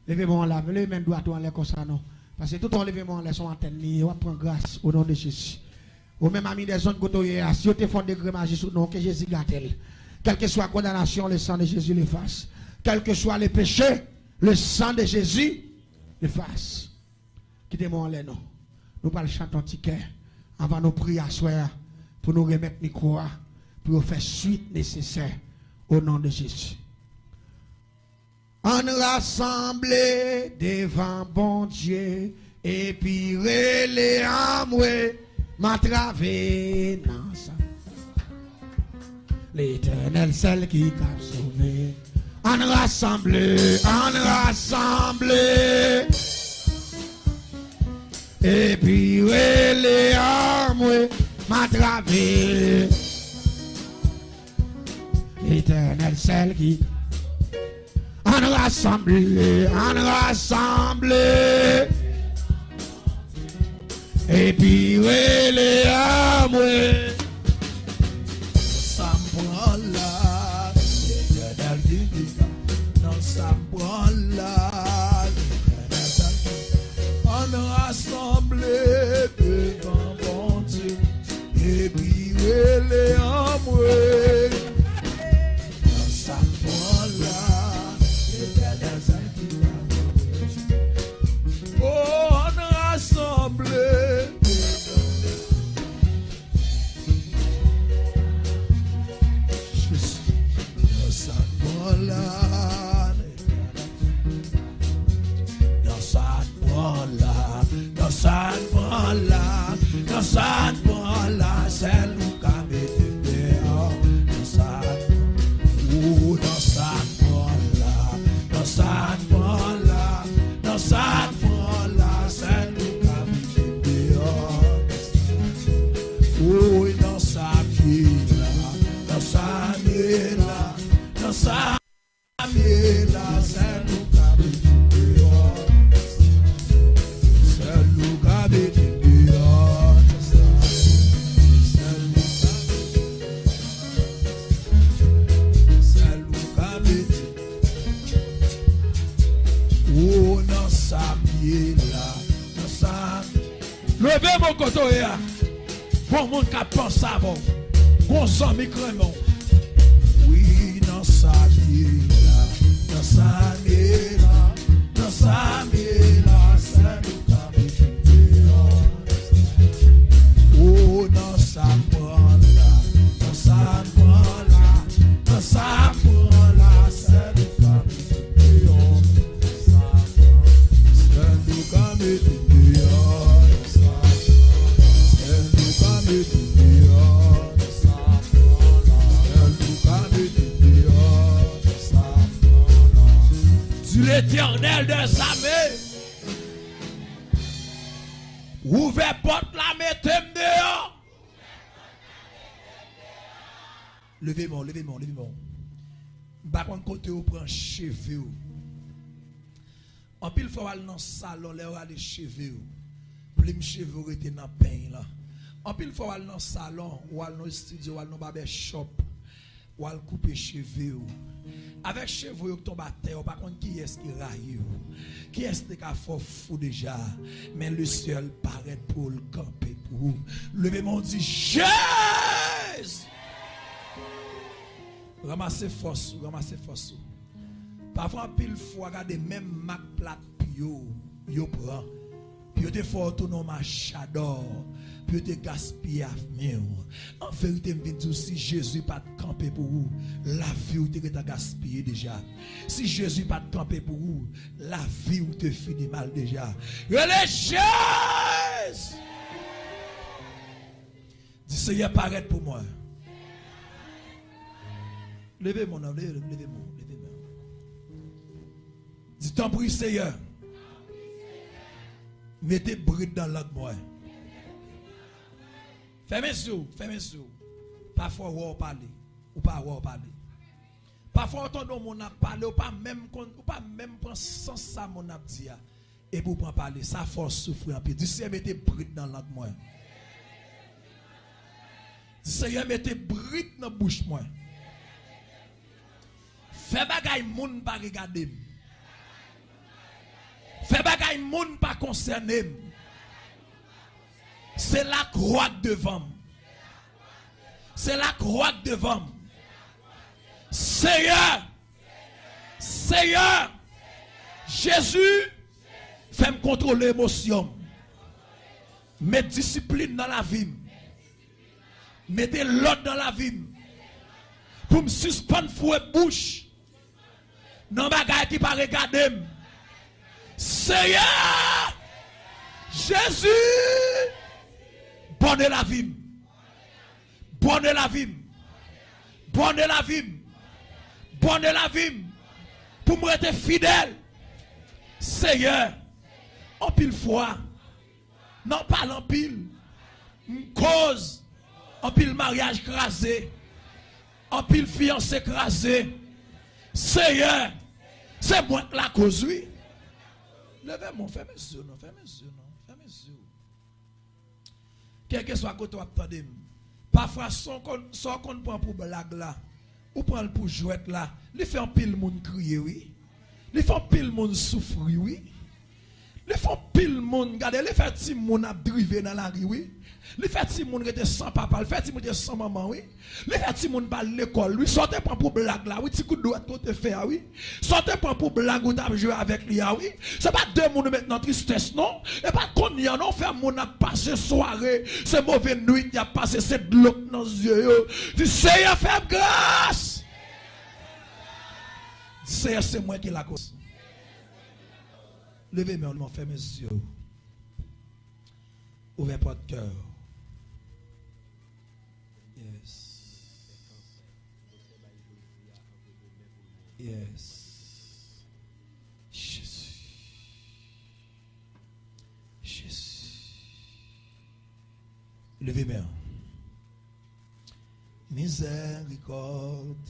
Leve men w anlè, leve men dwat ou anlè konsa non. Paske tout an leve men w anlè se yon antèn li ye, w ap pran gras o non de Jezi. Ou menm ami dèzonn kote w ye a, si yo te fè yon degre maji sou non w, ke Jezi gate l. Kèlkeswa kondanasyon, le sang de Jésus l'efface. Kèlkeswa le péché, le sang de Jésus l'efface. Kite men w anlè non. Nou pral chante yon ti kè anvan nou priye aswè a pou nou remèt mikwo a pou yo fè swit nesesè o non de Jezi. Ann rasanble devan Bondye epi rele anmwe m antrave nan sa. Letènèl sèl ki kab sove. Ann rasanble, ann rasanble epi rele anmwe m antrave. Letènèl sèl ki. Ann rasanble, ann rasanble epi rele anmwe. Sa m pran la, Letènèl ki di sa. Nan sa m pran la, Letènèl sèl ki. Ann rasanble devan Bondye epi rele anmwe. Nan sa m pran la, Letènèl sèl ki. O, ann rasanble. Nan sa n pran la, nan sa n pran la, nan sa n pran la, nan sa n pran la, sèl ou ka mete m deyò. Nan sa n pran, o, nan sa n pran la, nan sa n pran la, nan sa n pran la, sèl ou ka mete m deyò. Woy, nan sa m ye la, nan sa m ye la, nan sa m ye la, sèl ou ka mete m deyò. Sèl ou ka mete m deyò. Sèl ou ka, sèl ou ka mete. O, nan sa m ye la, nan sa m Leve men w kote w ye a. Gon moun k ap panse avè w. Gon zanmi k renmen w. Wi, nan sa m ye la, nan sa m ye la, nan sa m ye la, sèl ou ka mete m deyò. O, nan sa m pran la, nan sa m pran la, nan sa m pran la, sèl ou ka mete m deyò. Sèl ou ka mete m deyò. Sèl ou ka mete m deyò. Sèl ou ka mete m deyò. Di Letènèl dèzame, ouvè pòt la, mete m deyò. Leve men w, leve men w, leve men w. M pa konn kote w pran cheve w. Anpil fwa w al nan salon, lè yo rale cheve w, plim cheve w rete nan peny lan. Anpil fwa w al nan salon, w al nan estidyo, w al nan babèchòp, w al koupe cheve w. Avèk cheve w yo k tonbe atè, w pa konn kiyès ki rayi w, kiyès te ka fè w fou deja, men Lesyèl parèt pou l kanpe pou ou. Leve men w, di, Jezi! Ranmase fòs ou, ranmase fòs ou. Pafwa, anpil fwa, gade menm mak plat pye w yo pran. Pou yo te fè w tounen yon machadò, pou yo te gaspiye avni w. An verite, m vin di w, si Jezi pa t kanpe pou ou, lavi w te gentan gaspiye deja. Si Jezi pa t kanpe pou ou, lavi w te fini mal deja. Rele Jezi! Di, Senyè, parèt pou mwen. Leve men w, leve, leve men w, leve men w. Di, tanpri, Seyè, mete brid nan lang mwen. Fèmen zye w, fèmen zye w. Pafwa w wè w pale, ou pa wè w pale. Pafwa w tande yon moun ap pale, ou pa menm konn, ou pa menm pran sans sa moun ap di a. Epi w pran pale, sa fè w soufri anpil. Di, Seyè, mete brid nan lang mwen. Di, Seyè, mete brid nan bouch mwen. Fè bagay moun pa regade m. Fè bagay moun pa konsène m. Se lakwa k devan m. Se lakwa k devan m. Seyè, Seyè, Jezi, fè m kontwole emosyon m. Met disiplin nan lavi m. Mete lòd nan lavi m. Pou m sispann foure bouch nan bagay ki pa regade m. Seyè Jezi, bòne lavi m. Bòne lavi m. Bòne lavi m. Bòne lavi m. Pou m rete fidèl. Seyè, anpil fwa, nan pale anpil, m koz anpil maryaj kraze, anpil fiyanse kraze. Seyè, se mwen k lakoz, wi. Leve men w, fèmen zye w non, fèmen zye w non, fèmen zye w. Kèlkeswa kote w ap tande m, pafwa sa w konn, sa w konn pran pou blag la, ou pran l pou jwèt la. Li fè anpil moun kriye, wi. Li fè anpil moun soufri, wi. Li fè anpil moun, gade, li fè timoun ap drive nan lari, wi. Li fè timoun rete san papa, li fè timoun rete san manman, wi. Li fè timoun pa al lekòl, wi. Sa w te pran pou blag la, wi, ti kout dwèt ou te fè a, wi. Sa w te pran pou blag ou t ap jwe avèk li a, wi. Se pa de moun ou met nan tristès, non. E pa kounye a, non, fè moun ap pase sware. Se move nwit y ap pase, se dlo k nan zye yo. Di, Seyè, fè m gras. Di, Seyè, se mwen ki lakoz. Leve men w, fèmen zye w. Ouvè pòt kè w. Yes. Yes. Jezi. Jezi. Leve men w. Mizèrikòd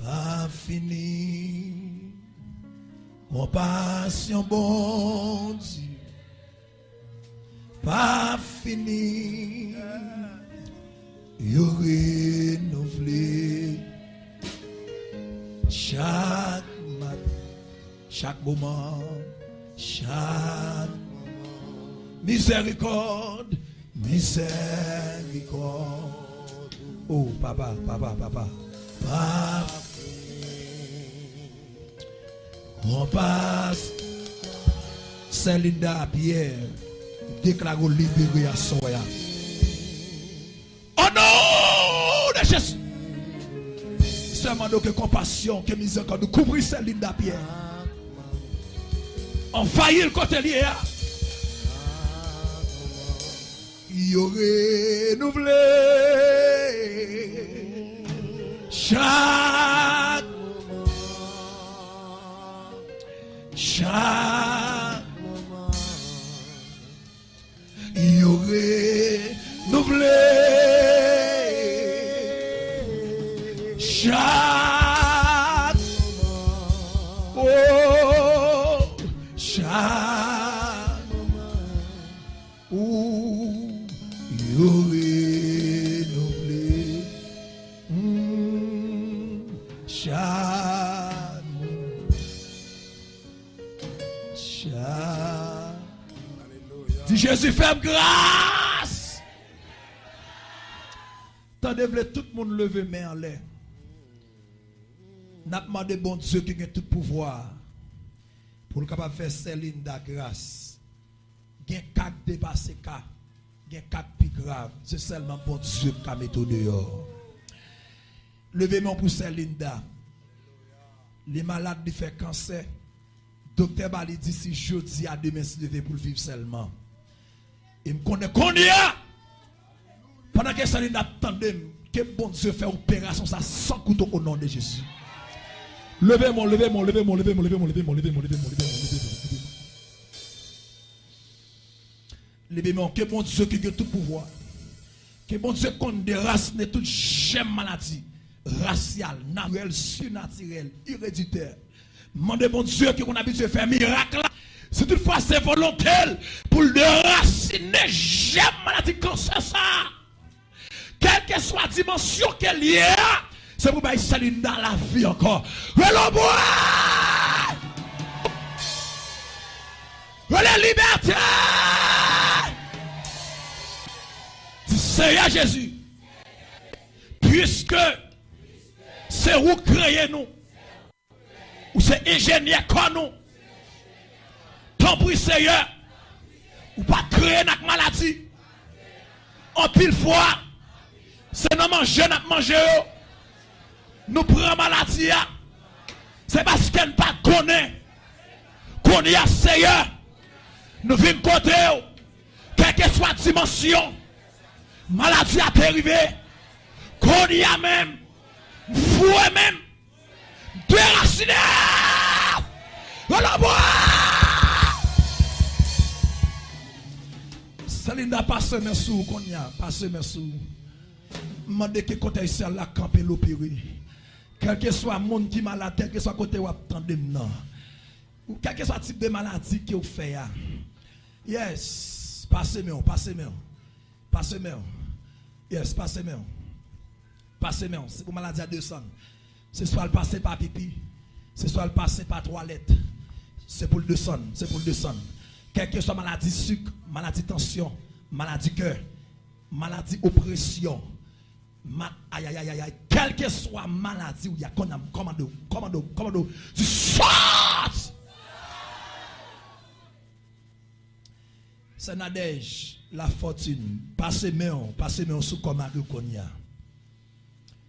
pa fini. Konpasyon Bondye pa fini. Yo renouvle chak maten. Chak moman, chak moman. Mizèrikòd, mizèrikòd. Oh, papa, papa, papa. Papa. Konpas. Sè Linda Pierre, deklare w libere aswè a. Au nom de Jésus. Sè, mande w ke konpasyon, ke mizèrikòd ou kouvri sè Linda Pierre. Anvayi l kote l ye a. Yo renouvle chak moman. Chak moman. Yo renouvle chak moman. Oh, chak moman. Ou yo renouvle, mm, chak moman. Chak. Di, Jezi, fè m gras. Tande, vle tout moun leve men anlè. N ap mande Bondye ki gen tout pouvwa a pou l kapab fè sè Linda gras. Gen ka k depase ka. Gen ka k pi grav. Se sèlman Bondye k ka mete w deyò. Leve men w pou sè Linda. Li malad, li fè kansè. Doktè ba li disi jodi a, demen si Dye vle, pou l viv sèlman. E m konnen kounye a, pandan ke sè Linda ap tande m, Ke Bondye fè operasyon sa san kouto o non de Jezi. Leve men w, leve men w, leve men w, leve men w. Leve men w, ke Bondye ki gen tout pouvwa. Ke Bondye konn derasinen tout jèm maladi, rasyal, natirèl, sinatirèl, ereditè. Mande Bondye ki konn abitye fè mirak la, si toutfwa se volonte l pou l derasinen jèm maladi kansè sa a. Kèlkeswa dimansyon ke l ye a, se pou bay Selinda lavi ankò. Rele bwa! Rele libète! Di, Seyè Jezi, piske se ou k kreye nou, ou se enjenyè kò nou. Tanpri, Seyè, ou pa kreye n ak maladi. Anpil fwa, se nan manje n ap manje yo. Nou pran maladi a. Se paske n pa konnen. Kounye a, Seyè, nou vin kote w. Kèlkeswa dimansyon maladi a te rive, kounye a menm, m foure men m, derasine! Rele bwa! Selinda, pase men sou ou kounye a, pase men sou ou. M mande ke kòtèj syèl la kanpe l opere. Kèlkeswa moun ki malad, kèlkeswa kote w ap tande m nan, ou kèlkeswa tip de maladi ke w fè a. Yes, pase men w, pase men w. Pase men w. Yes, pase men w. Pase men w. Se pou maladi a desann. Se swa l pase pa pipi, se swa l pase pa twalèt. Se pou l desann, se pou l desann. Kèlkeswa maladi sik, maladi tansyon, maladi kè, maladi opresyon, ma-, ayayayayay, kèlkeswa maladi w ye a, kounye a m kòmande w, kòmande w, kòmande w, di sòti! Sè Nadèj Lafortune, pase men w, pase men w sou kò mari w kounye a.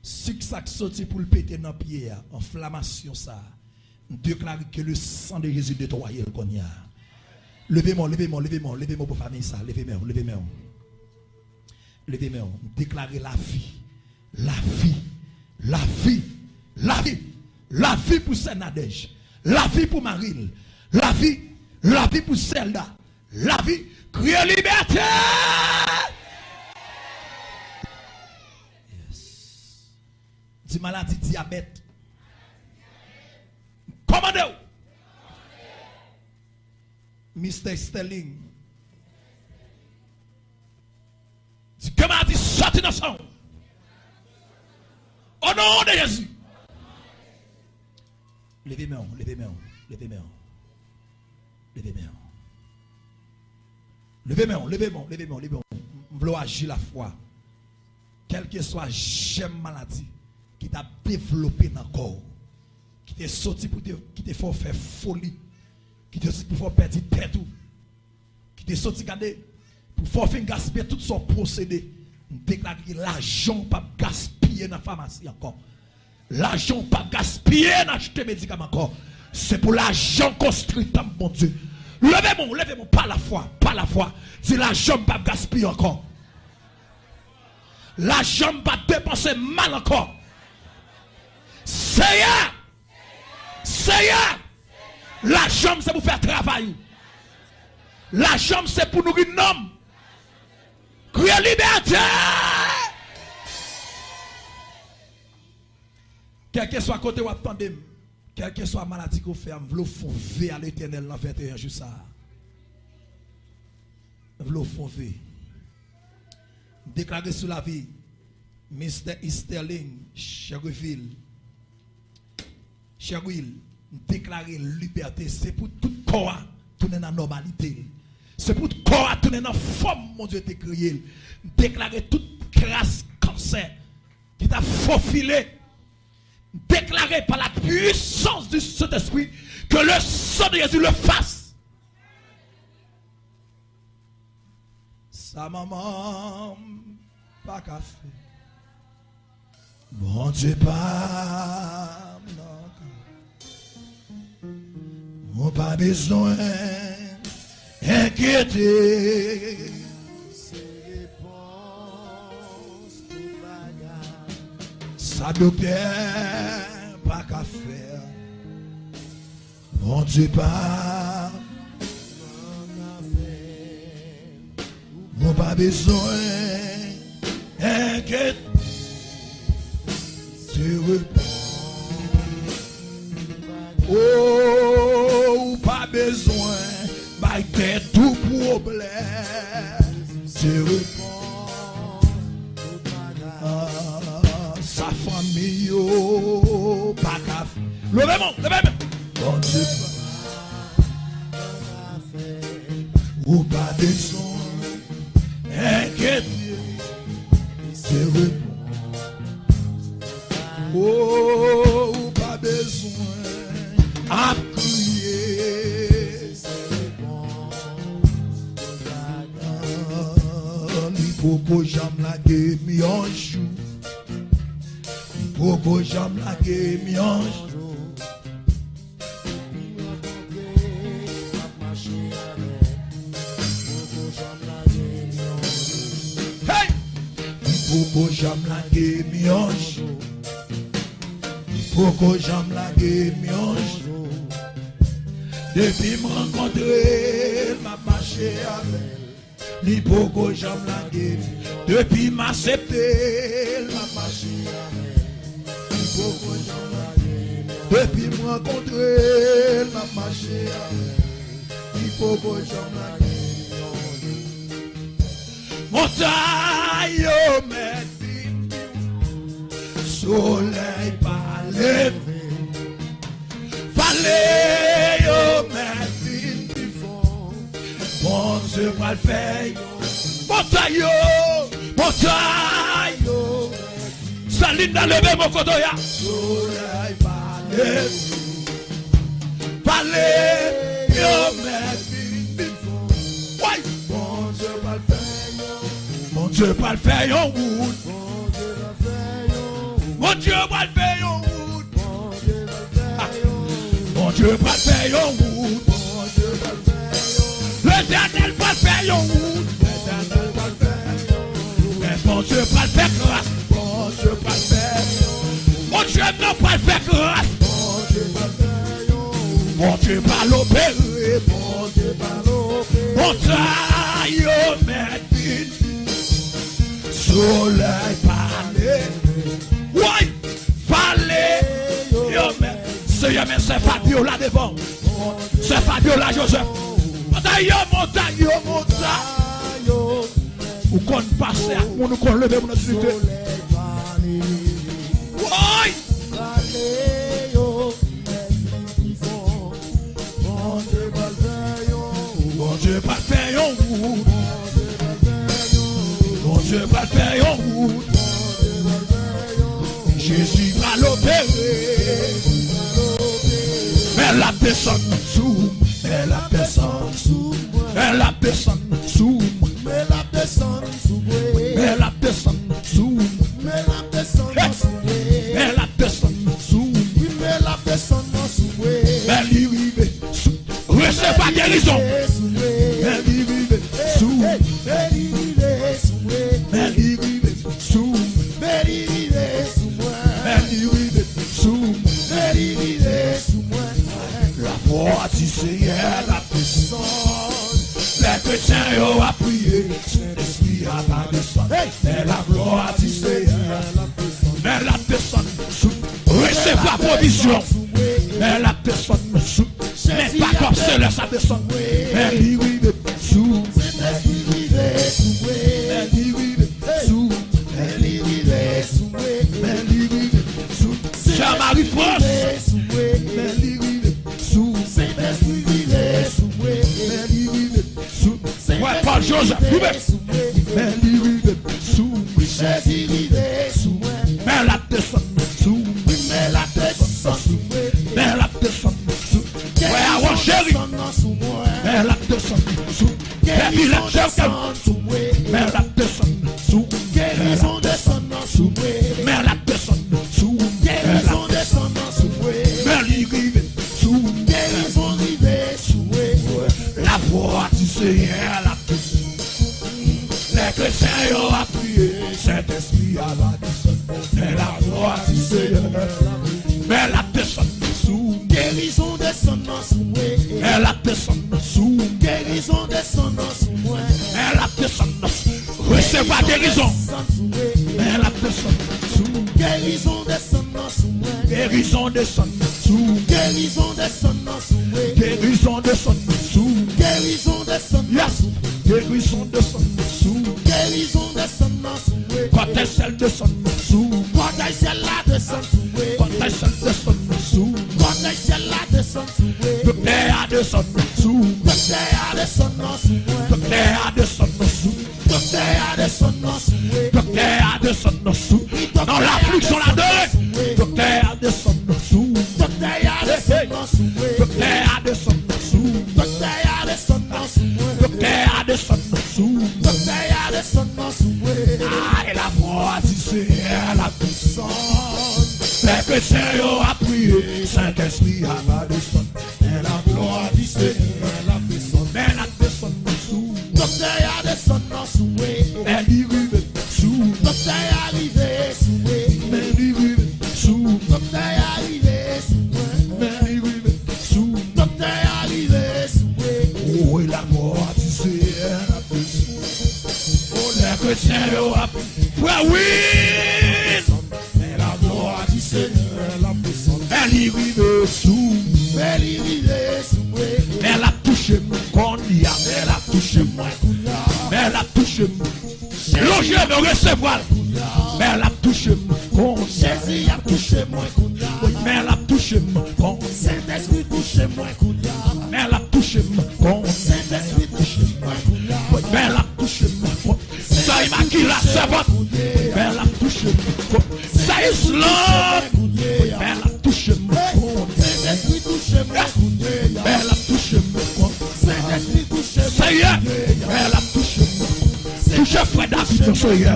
Sik sa k soti pou l pete nan pye a, anflamasyon sa a, m deklare ke le sang de Jésus netwaye l kounye a. Leve men w, leve men w, leve men w, leve men w pou fanmi sa, leve men w, leve men w. Leve men w, m deklare lavi, lavi, lavi, lavi, lavi pou sè Nadèj, lavi pou mari l, lavi, lavi pou Sèlda, lavi, kriye libète! Yes. Di maladi dyabèt. Kòmande w! Mistè Sterling. Di ke maladi sòti nan san w. O non de Jezi. Leve men w, leve men w, leve men w. Leve men w. Leve men w, leve men w, leve men w, leve men w. M vle w aji lafwa. Kèlkeswa jèm maladi ki t ap devlope nan kò w, ki te soti pou te, ki te fè w fè foli, ki te soti pou fè w pèdi tèt ou, ki te soti gade pou fè w fin gaspiye tout sa w posede, m deklare ke lajan w p ap gaspiye nan famasi ankò. Lajan w p ap gaspiye nan achte medikaman ankò. Se pou lajan w konstwi tanp Bondye. Leve men w, leve men w, pa lafwa, pa lafwa. Di, lajan m p ap gaspiye ankò. Lajan m p ap depanse mal ankò. Seyè, Seyè, lajan m se pou fè travay ou. Lajan m se pou nouri nanm. Kriye libète! Kèlkeswa kote w ap tande m, kèlkeswa maladi ke w fè a, m vle w fè yon ve a Letènèl nan venteyen jou sa a. M vle w fè yon ve. M deklare sou lavi Mistè Easterling Chervil, Chervil, m deklare libète. Se pou tout kò a tounen nan nòmalite l. Se pou kò a tounen nan fòm Bondye te kreye l. M deklare tout kras kansè ki t ap fofile. M deklare par la puissance du Saint-Esprit que le sang de Jésus le fasse. Sa manman m pa ka fè, Bondye pa m nan ka. Ou pa bezwen enkyete. Se repons tout bagay. Sa doktè pa ka fè, Bondye pa. Ou pa bezwen enkyete, se repons. O, ou pa bezwen bay tèt ou pwoblèm, se repons. Ah, sa fanmi yo pa ka fè. Leve men w, leve men w. Bondye pa. Ou pa bezwen enkyete, se repons. O, ou pa bezwen ap kriye. Li poko janm lage m yon jou. Li poko janm lage m yon jou. Hey! Li poko janm lage m yon jou. Li poko janm lage m yon jou. Depi m rankontre l, m ap mache avè l. Li poko janm lage m. Depi m aksepte l, m ap mache avè l. Li poko janm lage m. Depi m rankontre l, m ap mache avè l. Li poko janm lage m. Montay yo mèt vin pi wo. Solèy pa leve. Vale yo mèt vin pi fon. Bondye pral fè yo. Montay yo, montay yo. Sa Linda leve men w kote w ye a. Solèy pa leve. Vale yo mèt vin pi fon. Woy! Bondye pral fè yo. Bondye pral fè yon wout. Bondye pral fè yon wout. Bondye pral fè yon wout. Letènèl pral fè yon wout. Men Bondye pral fè gras. Bondye m nan pral fè gras. Bondye pral opere. Montay yo mèt vin. Solèy pa leve. Woy! Vale yo mèt. Senyè, men sè Fabiola devan. Sè Fabiola Joseph. Montay yo, montay yo, montay yo. Ou konn pase ak moun, ou konn leve moun nan dinyite. Woy! Bondye pral fè yon wout. Bondye pral fè yon wout. Jezi pral opere. Men l ap desann sou mwen. Men l ap desann sou mwen. Men l ap desann sou mwen. Men l ap desann sou mwen. Men l ap desann sou mwen. Men l ap desann sou mwen. Men l ap desann sou mwen. Wi, men l ap desann sou mwen. Men li rive sou. Resevwa gerizon. Men li rive sou. Men li rive sou. Men li rive sou. Men li rive sou. Men li rive sou. Men li rive sou mwen. Laglwa di Senyè l ap desann. Lè kretyen yo ap priye, Sentespri a pa desann. Men laglwa di Senyè. Men l ap desann sou. Resevwa pwovizyon. Men l ap desann sou. Men bakòp selès ap desann. Men li rive sou. Sentespri rive sou mwen. Men li rive sou. Men li rive sou mwen. Men li rive sou. Sè Marie France. Men li rive sou. Sentespri rive sou mwen. Men li rive sou. Frè Paul Joseph, rive. Men li rive sou. Jezi rive sou mwen. Men l ap desann sou. Men l ap desann sou. Men l ap desann sou. Frè Aaron Chéry. Men l ap desann sou. Frè Pilat Jerkèl. Men l ap desann sou. Men l ap desann sou. Men l ap desann sou. Men l ap desann sou. Men li rive sou. Lavwa di Senyè l ap desann. Men l ap desann sou. Gerizon desann nan sou mwen. Men l ap desann nan sou. Gerizon desann nan sou mwen. Men l ap desann nan sou. Resevwa gerizon. Men l ap desann nan sou. Gerizon desann nan sou mwen. Gerizon desann nan sou. Gerizon desann nan sou mwen. Gerizon desann nan sou. Gerizon desann nan sou. Yes. Gerizon desann nan sou. Gerizon desann nan sou mwen. Kòtèj syèl desann nan sou. Kòtèj syèl la desann sou mwen. Kòtèj syèl desann nan sou. Kòtèj syèl la desann sou mwen. Doktè a desann nan sou. Doktè a desann nan sou mwen. Doktè a desann nan sou. Doktè a desann nan sou mwen. Doktè a desann nan sou. Nan lafliksyon la de. Doktè a desann nan sou. Doktè a desann nan sou mwen. Doktè a desann nan sou. Doktè a desann nan sou mwen. Doktè a desann nan sou. Doktè a desann nan sou mwen. Ay, laglwa di Senyè la desann. Lè kretyen yo ap priye, Sentespri a va desann. Men laglwa di Senyè la desann. Men l ap desann nan sou. Doktè a desann nan sou mwen. Men li rive sou. Doktè a rive sou mwen. Men li rive sou. Doktè a rive sou mwen. Men li rive sou. Doktè a rive sou mwen. Woy, laglwa di Senyè la desann. O, lè kretyen yo ap, frè Will. Men laglwa di Senyè la desann. Men li rive sou. Men li rive sou mwen. Men l ap touche m kounye a. Men l ap touche mwen kounye a. Men l ap touche m. Lonje men resevwa l. Men l ap touche m kounye a. Jezi ap touche mwen kounye a. Men l ap touche m kounye a. Sentespri touche mwen kounye a. Men l ap touche m kounye a. Sentespri touche mwen kounye a. Men l ap touche m kounye a. Sa imakila sèvant. Men l ap touche m kounye a. Sa Islam. Men l ap touche m kounye a. Sentespri touche mwen kounye a. Men l ap touche m kounye a. Sentespri touche mwen kounye a. Seyè, men l ap touche m. Touche frè David nan, Seyè.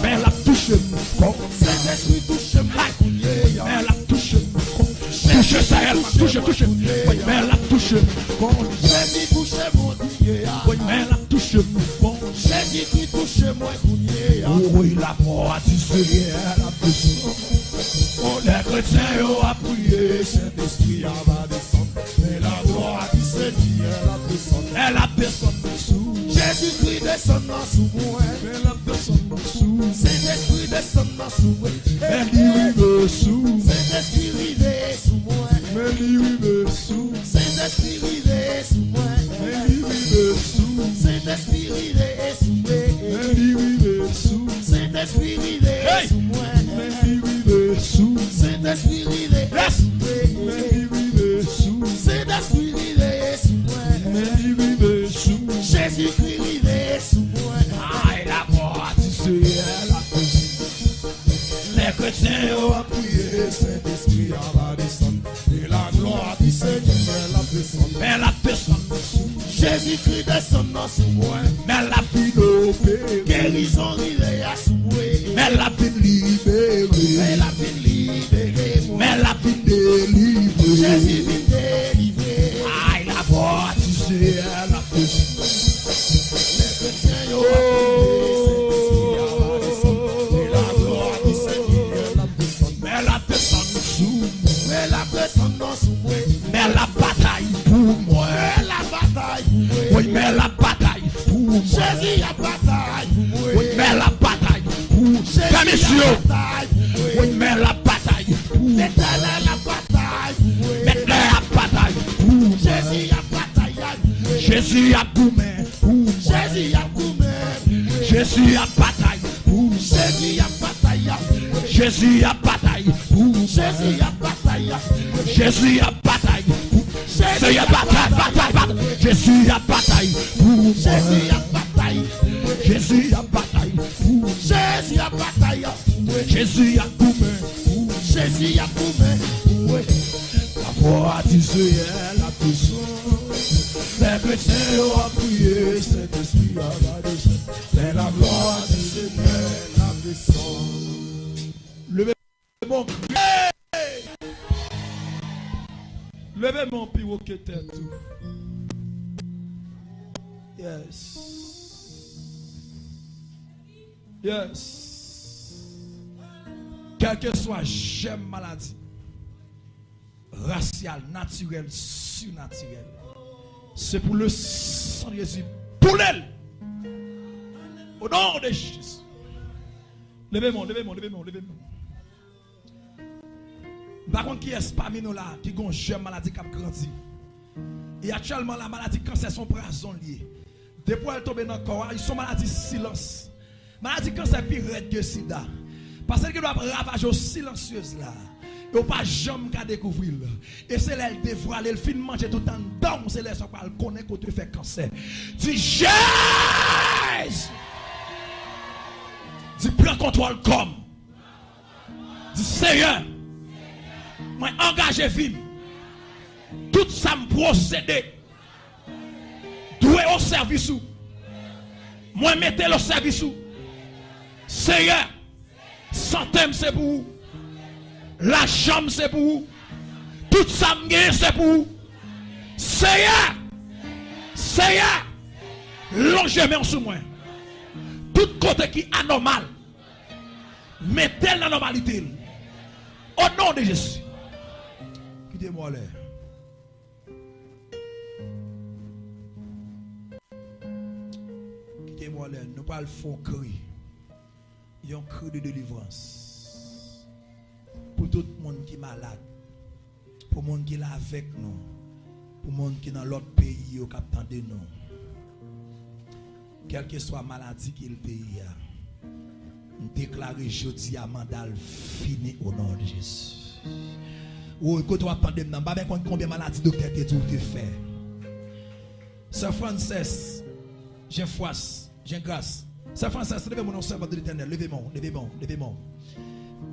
Men l ap touche m. Sentespri touche mwen kounye a. Men l ap touche m. Touche Seyè, touche, touche. Men l ap touche m. Jezi touche mwen kounye a. Men l ap touche m. Jezikri touche mwen kounye a. Woy, laglwa di Senyè la desann. O, lè kretyen yo ap priye, Sentespri a va desann. Men laglwa di Senyè la desann. Men l ap desann nan sou. Jezikri desann nan sou mwen. Men l ap desann nan sou. Sentespri desann nan sou mwen. Men li rive sou. Sentespri rive sou mwen. Men li rive sou. Sentespri rive sou mwen. Men li rive sou. Sentespri rive sou mwen. Men li rive sou. Sentespri rive sou mwen. Men li rive sou. Sentespri rive sou mwen. Men li rive sou. Sentespri rive sou mwen. Men li rive sou. Jezikri rive sou mwen. Ay, laglwa di Senyè la desann. Lè kretyen yo ap priye, Sentespri a va desann. E laglwa di Senyè, men l ap desann. Men l ap desann sou. Jezikri desann nan sou mwen. Men l ap vin opere. Gerizon rive a sou mwen. Men l ap vin libere. Men l ap vin libere mwen. Men l ap vin delivre. Jezi vin delivre. Ay, laglwa di Senyè la desann. Lè kretyen yo ap priye, Sentespri a va desann. E laglwa di Senyè l ap desann. Men l ap desann sou mwen. Men l ap desann nan sou mwen. Men l ap batay pou mwen. Men l ap batay pou mwen. Wi, men l ap batay pou mwen. Jezi ap batay pou mwen. Wi, men l ap batay pou mwen. Jezi ap batay pou mwen. Wi, men l ap batay pou mwen. Letènèl ap batay pou mwen. Letènèl ap batay pou mwen. Jezi ap batay pou mwen. Jezi ap goumen pou mwen. Jezi ap goumen pou mwen. Jezi ap batay pou mwen. Jezi ap batay pou mwen. Jezi ap batay pou mwen. Jezi ap batay pou mwen. Jezi ap batay pou mwen. Seyè, batay, batay, batay. Jezi ap batay pou mwen. Jezi ap batay pou mwen. Jezi ap batay pou mwen. Jezi ap batay pou mwen. Jezi ap goumen pou mwen. Jezi ap goumen pou mwen. Laglwa di Senyè la desann. Lè kretyen yo ap priye, Sentespri a va desann. Men laglwa di Senyè la desann. Leve men w. Leve men w pi wo ke tèt ou. Yes. Yes. Kèlkeswa jèm maladi, rasyal, natirèl, sinatirèl, se pou le san de Jezi boule l. O non de Jezi. Leve men w, leve men w, leve men w, leve men w. M pa konn kiyès pami nou la ki gon jèm maladi k ap grandi. E aktyèlman la, maladi kansè se yon pwazon l ye. Depi w wè l tonbe nan kò a, li se yon maladi silans. Maladi kansè pi rèd ke sida. Paske l gen dwa ap ravaje w silansyezman. E w pa janm ka dekouvri l. E se lè l devwale, l fin manje tout anndan w, se lè sa w pral konnen kote w fè kansè. Di, Jezi! Di, pran kontwòl kò m. Di, Seyè, mwen angaje vi m. Tout sa m posede dwe o sèvis ou. Mwen mete l o sèvis ou. Seyè, sante m se pou ou. Lajan m se pou ou. Tout sa m genyen se pou ou. Seyè, Seyè, lonje men w sou mwen. Tout kote ki anòmal, mete l nan nòmalite l. O non de Jezi. Kite m wè w lè. Kite m wè w lè. Nou pral fè yon kri. Yon kri de delivrans. Pou tout moun ki malad. Pou moun ki la avèk nou. Pou moun ki nan lòt peyi yo k ap tande nou. Kèlkeswa maladi ke l te ye a, m deklare jodi a manda l fini o non de Jezi. Woy, kote w ap tande m nan, m pa menm konn konbyen maladi doktè te di w te fè. Sè Frances, Jean Fwas, Jean Gras. Sè Frances, leve men w, sèvant de Letènèl, leve men w, leve men w, leve men w.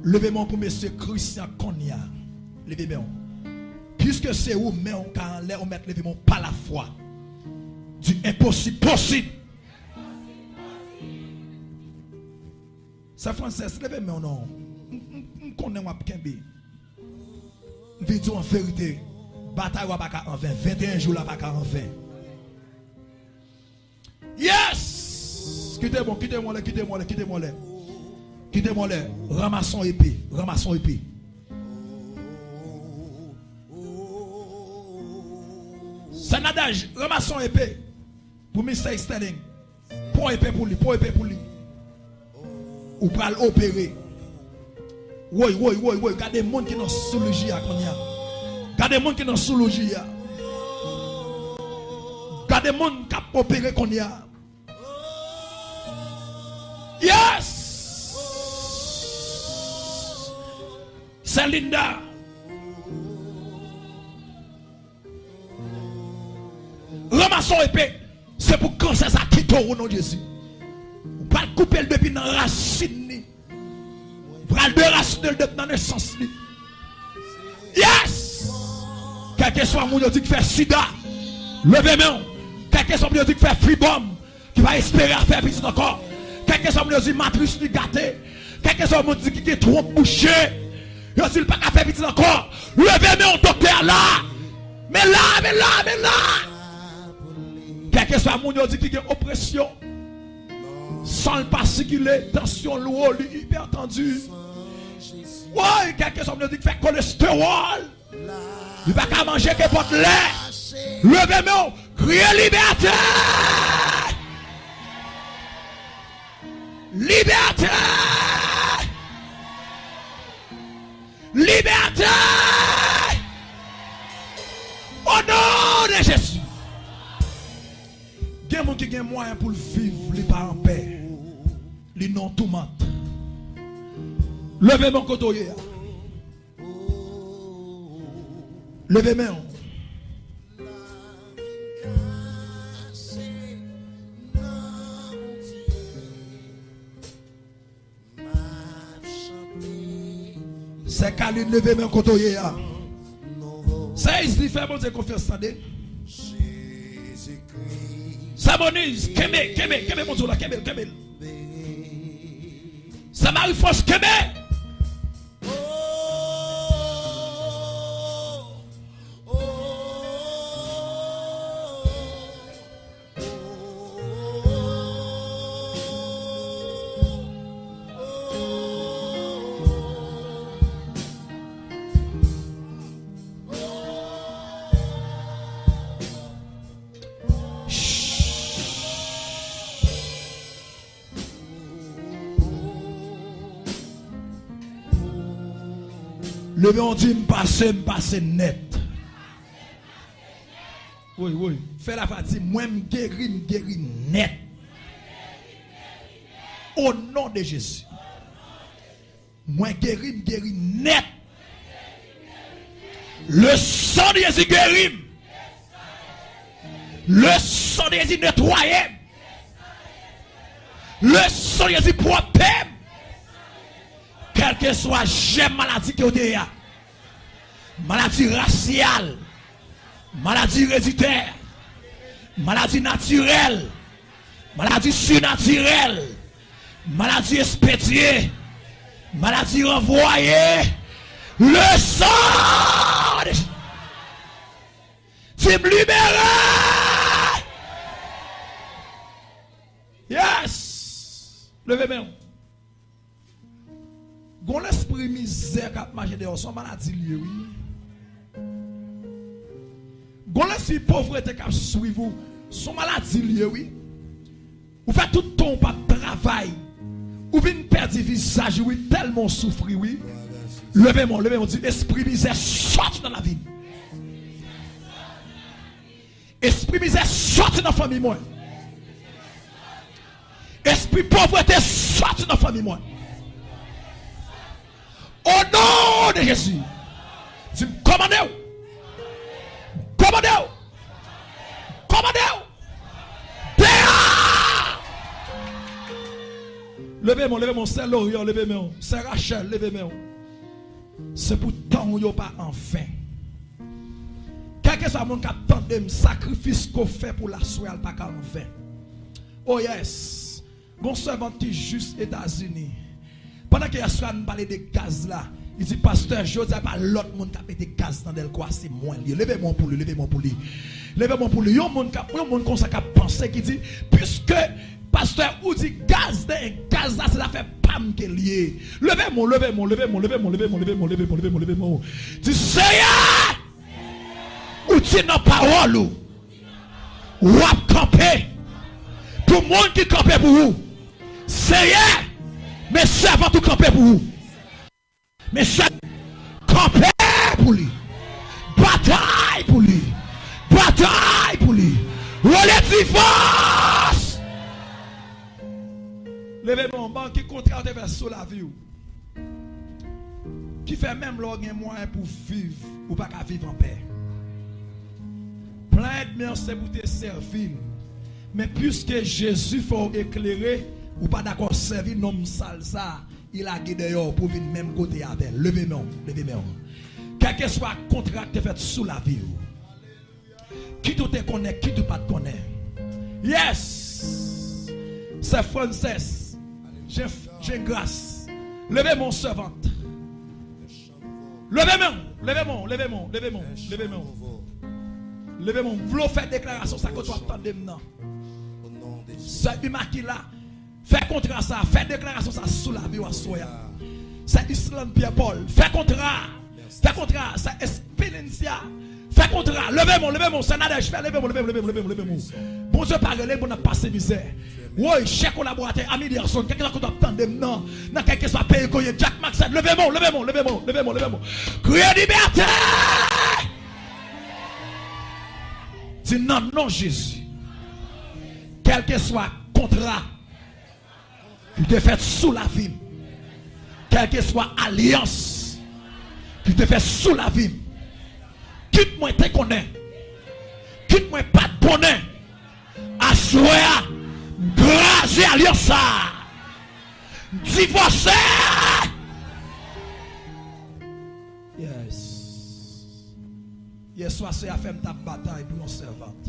Leve men w pou mesye Christian Konya. Leve men w. Piske se ou men w ka anlè, ou mèt leve men w pa lafwa. Di enposib posib. Sè Frances, leve men w non. M, m, m konnen w ap kenbe. M vin di w an verite, batay w a pa ka anven. Venteyen jou la pa ka anven. Yes! Kite m, kite m lè, kite m lè, kite m lè. Kite m lè. Ranmase yon epe, ranmase yon epe. Sè Nadège, ranmase yon epe pou Mistè Sterling. Pran epe pou li, pran epe pou li. Ou pral opere. Woy, woy, woy, woy. Gade moun ki nan siloji a kounye a. Gade moun ki nan siloji a. Gade moun k ap opere kounye a. Yes! Sè Linda. Ranmase yon epe. Se pou kansè sa kite w, o non de Jezi. Ou pral koupe l depi nan rasin li. Ou pral derasine l depi nan nesans li. Yes! Kèlkeswa moun yo di k fè sida, leve men w. Kèlkeswa moun yo di k fè fibwòm, ki pa espere a fè pitit ankò. Kèlkeswa moun yo di matris li gate. Kèlkeswa moun di ki gen twonp bouche. Yo di l pa ka fè pitit ankò. Leve men w, doktè a la. Men la, men la, men la. Kèlkeswa moun yo di ki gen opresyon. San l pa sikile, tansyon l wo, li ipètandi. Woy, kèlkeswa moun yo di k fè kolestewòl. Li pa ka manje kenpòt lè. Leve men w, kriye libète! Libète! Libète! O non de Jezi! Gen moun ki gen mwayen pou l viv, li pa anpè. Li nan toumant. Leve men w kote w ye a. Leve men w. Sè Kalin, leve men w kote w ye a. Sè Isli, fè Bondye konfyans, tande. Sè Moniz, kenbe, kenbe, kenbe Bondye w la, kenbe l, kenbe l. Sè Mari Fwans, kenbe. Leve yon di, "M pase, m pase nèt." Woy, woy. Fè lafwa, di, "Mwen, m geri, m geri nèt." O non de Jezi. Mwen geri, m geri nèt. Le sang de Jésus guérit. Le sang de Jésus nettoyé. Le sang de Jésus propre. Kèlkeswa jèm maladi ke w te ye a, maladi rasyal, maladi ereditè, maladi natirèl, maladi sinatirèl, maladi espedye, maladi ranvwaye, le sang de Jésus. Di m libere! Yes! Leve men w. Gon lespri mizè k ap mache dèyè w, se yon maladi l ye, wi. Gon lespri povrete k ap swiv ou, se yon maladi l ye, wi. Ou fè tout tan ou p ap travay, ou vin pèdi vizaj ou, wi, tèlman w soufri, wi. Leve men w, leve men w, di, "Espri mizè, sòti nan lavi m." Espri mizè, sòti nan fanmi mwen. Espri povrete, sòti nan fanmi mwen. O non de Jezi. Di m, "Kòmande w! Kòmande w! Kòmande w! Deyò!" Leve men w, leve men w, sè Loryan, leve men w, sè Rachèl, leve men w. Se pou tan w yo pa anven. Kèlkeswa moun k ap tande m, sakrifis ke w fè pou laswè a, l pa ka anven. Oh yes. Gon sèvant ki jis Etazini. Pandan ke yèswa n pale de gaz la, li di, "Pastè, jodi a pa lòt moun k ap mete gaz nan dèlko a, se mwen l ye." Leve men w pou li, leve men w pou li. Leve men w pou li. Yon moun k ap, yon moun konsa k ap panse, ki di, "Piske pastè ou di gaz, gaz la se zafè pa m ke l ye." Leve men w, leve men w, leve men w, leve men w. Di, "Seyè, ou di nan pawòl ou, w ap kanpe pou moun ki kanpe pou ou. Seyè, men sèvant ou kanpe pou ou. Men sè, kanpe pou li. Batay pou li. Batay pou li. Rele divòs." Leve men w, ban ki kontra yo te fè sou lavi w, ki fè menm lè w gen mwayen pou w viv, ou pa ka viv anpè. Plan ènmi an se pou te sèvi l. Men piske Jezi fè w eklere, ou pa dakò sèvi nonm sal sa a, li lage dèyè w pou w vin menm kote avè l. Leve men w, leve men w. Kèlkeswa kontra k te fèt sou lavi w, kit ou te konnen, kit ou pa t konnen. Yes! Sè Frances, Jean, Jean Grace, leve men w, sèvant. Leve men w, leve men w, leve men w, leve men w, leve men w. Leve men w. M vle w fè deklarasyon sa kote w ap tande m nan. Sè Imakila, fè kontra sa, fè deklarasyon sa sou lavi w aswè a. Sè Islande Pierre Paul, fè kontra. Fè kontra, sè Espilincia. Fè kontra. Leve men w, leve men w, sè Nadège, fè, leve men w, leve men w, leve men w, leve men w, leve men w. Bondye pa rele l pou n ap pase mizè. Woy, chè kolaboratè, Ami Derson, kèlkeswa kote w ap tande m nan, nan kèlkeswa peyi ke w ye, Jack Maxent, leve men w, leve men w, leve men w, leve men w, leve men w. Kriye libète! Di nan non Jezi, kèlkeswa kontra ki te fèt sou lavi m, kèlkeswa alyans ki te fèt sou lavi m, kit mwen te konnen, kit mwen pa t konnen, aswè a, m kraze alyans sa a. M divòse! Yes. Yèswa, se afè m t ap batay pou yon sèvant.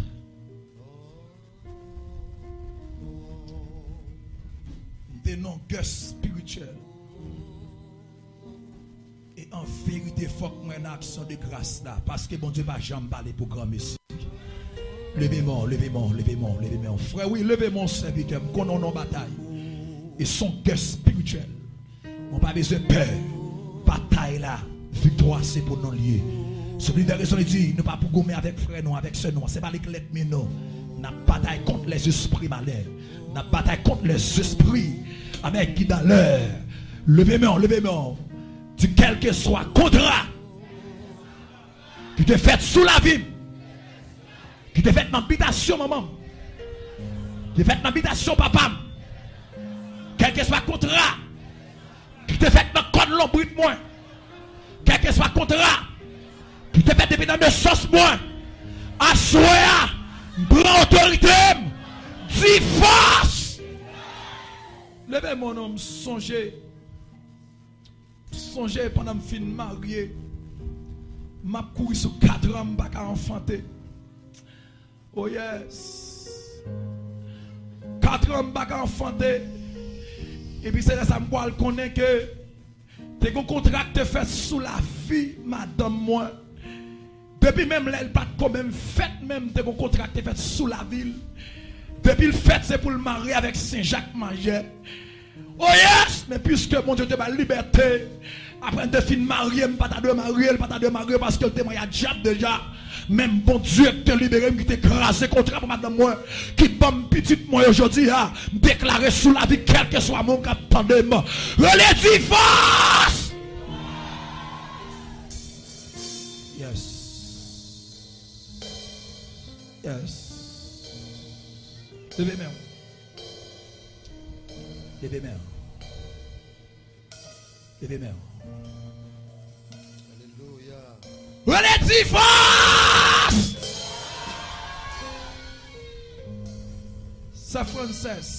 M te nan gè espirityèl. E an verite, fòk mwen nan aksyon de gras la, paske Bondye pa janm pale pou granmesi. Leve men w, leve men w, leve men w, leve men w. Frè, wi, leve men w, sèvitè. M konnen w nan batay. E se yon gè espirityèl. Mwen pa bezwen pè. Batay la, viktwa se pou nou l ye. Se pou li fè rezon li di, nou pa pou goumen avèk frè nou, avèk sè nou. Se pa li k lènmi nou. N ap batay kont lèzespri malè. N ap batay kont lèzespri, amèn, ki dan lè. Leve men w, leve men w. Di, kèlkeswa kontra ki te fèt sou lavi m, ki te fèt nan bitasyon manman m, ki te fèt nan bitasyon papa m, kèlkeswa kontra ki te fèt nan kòd lonbrit mwen, kèlkeswa kontra ki te fèt depi nan nesans mwen, aswè a, m pran otorite m, divòs! Leve men w, m sonje. Sonje pandan m fin marye, m ap kouri sou katran, m pa ka anfante. Oh yes. Katran, m pa ka anfante. Epi se lè sa m pral konnen ke te gon kontra k te fèt sou lavi madanm mwen. Depi menm lè l pa t ko menm fèt, menm te gon kontra k te fèt sou lavi l. Depi l fèt, se pou l marye avèk Sen Jak Mayè. Oh yes! Men piske Bondye te ba l libète, apre n te fin marye, m pa ta dwe marye, l pa ta dwe marye paske l te marye a dyab deja. Men Bondye ki te libere m, ki te kraze kontra pou madanm mwen, ki ban m pitit mwen yo jodi a, m deklare sou lavi kèlkeswa moun k ap tande m. Rele divòs! Yes. Yes. Leve men w. Leve men w. Leve men w. Alelouya. Rele divòs! Sè Frances,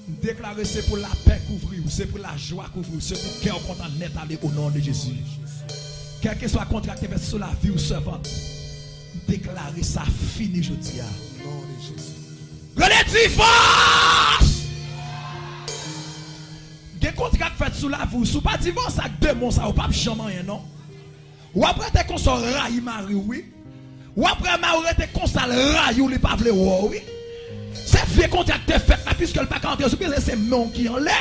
m deklare se pou lapè kouvri w, se pou lajwa kouvri w, se pou kè w kontan nèt ale o non de Jezi. Kèlkeswa kontra k te fèt sou lavi w, sèvant, m deklare sa fini jodi a. O non de Jezi. Rele divòs! Gen kontra k fèt sou lavi w. Si w pa divòse ak demon sa yo, w p ap janm anyen, non. W ap rete konsa, w rayi mari w, wi. W ap wè mari w rete konsa, l rayi w, li pa vle wè w, wi. Se vye kontra k te fèt la, piske l pa ka antre sou pye, se men w ki anlè.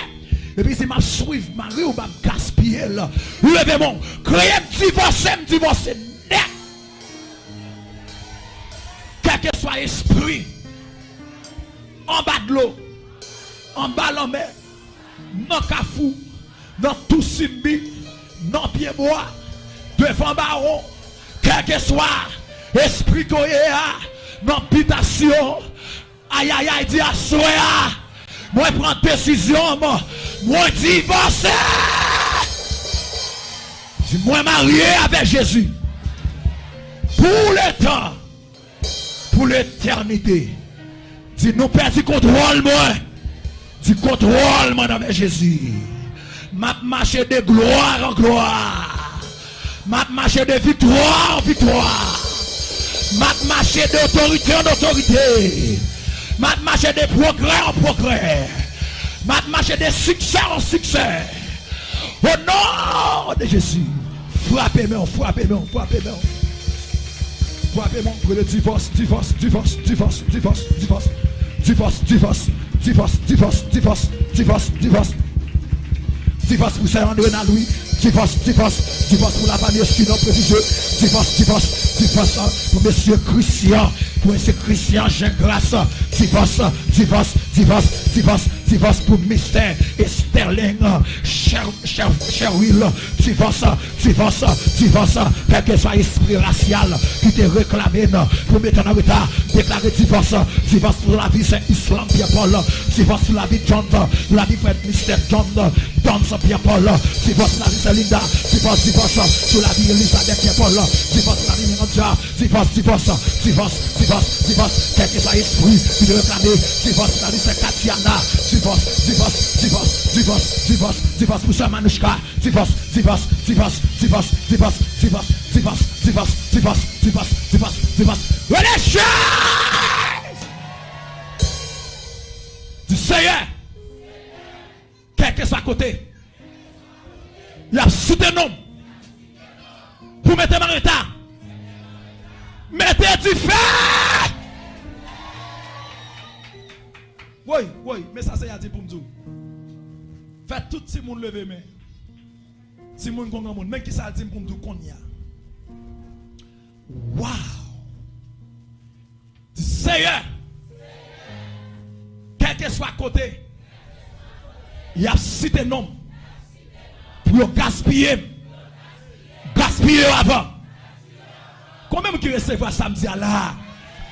Epi di, m ap swiv mari w, m ap gaspiye l. Leve men w, kriye, m divòse, m divòse nèt. Kèlkeswa espri, anba dlo, anba lanmè, nan kafou, nan tou simbi, nan pyebwa, devan bawon, kèlkeswa espri ke w ye a, nan bitasyon, ayayay, di, aswè a, mwen pran desizyon m, mwen divòse. Di, mwen marye avèk Jezi. Pou letan. Pou letènite. Di, nou pèdi kontwòl mwen. Di, kontwòl mwen nan men Jezi. M ap mache de glwa an glwa. M ap mache de viktwa an viktwa. M ap mache de otorite an otorite. M ap mache de pwogrè an pwogrè. M ap mache de siksè an siksè. O non de Jezi, frape men w, frape men w, frape men w. Frape men w, rele divòs, divòs, divòs. Divòs, divòs, divòs. Divòs, divòs, divòs, divòs, divòs, divòs. Divòs pou sè André Nalwi. Divòs, divòs, divòs pou lafanmi Eskinon Previzye. Divòs, divòs, divòs, ah, pou mesye Christian, pou mesye Christian Jean Grace. Divòs, divòs, divòs, divòs, divòs pou mistè Sterling, Cher-, Cher-, Cherwil. Divòs, divòs, divòs, kèlkeswa espri rasyal ki te reklame n pou mete n an reta, deklare divòs, divòs sou lavi sè Islam Pierre Paul, divòs sou lavi John, lavi frè mistè John, Dons Pierre Paul, divòs sou lavi sè Linda, divòs, divòs sou lavi Elizabeth Pierre Paul, divòs sou lavi Miranda, divòs, divòs, divòs, divòs, divòs, kèlkeswa espri ki te reklame, divòs sou lavi sè Katiana, divòs, divòs, divòs, divòs, divòs, divòs pou sè Manouchka, divòs, divòs, divòs, divòs, divòs, divòs, divòs, divòs, divòs, divòs, divòs, divòs, divòs. Rele Jezi! Di, Seyè, kèlkeswa kote y ap site non m pou mete m an reta, mete dife! Woy, woy, men sa Seyè a di pou m di w. Fè tout timoun leve men. Timoun kon granmoun, men kisa l di m pou m di w kounye a. Waw! Di, Seyè, kèlkeswa kote y ap site non m, pou yo gaspiye m. Gaspiye yo avan. Konbyen moun ki resevwa sa m di a la?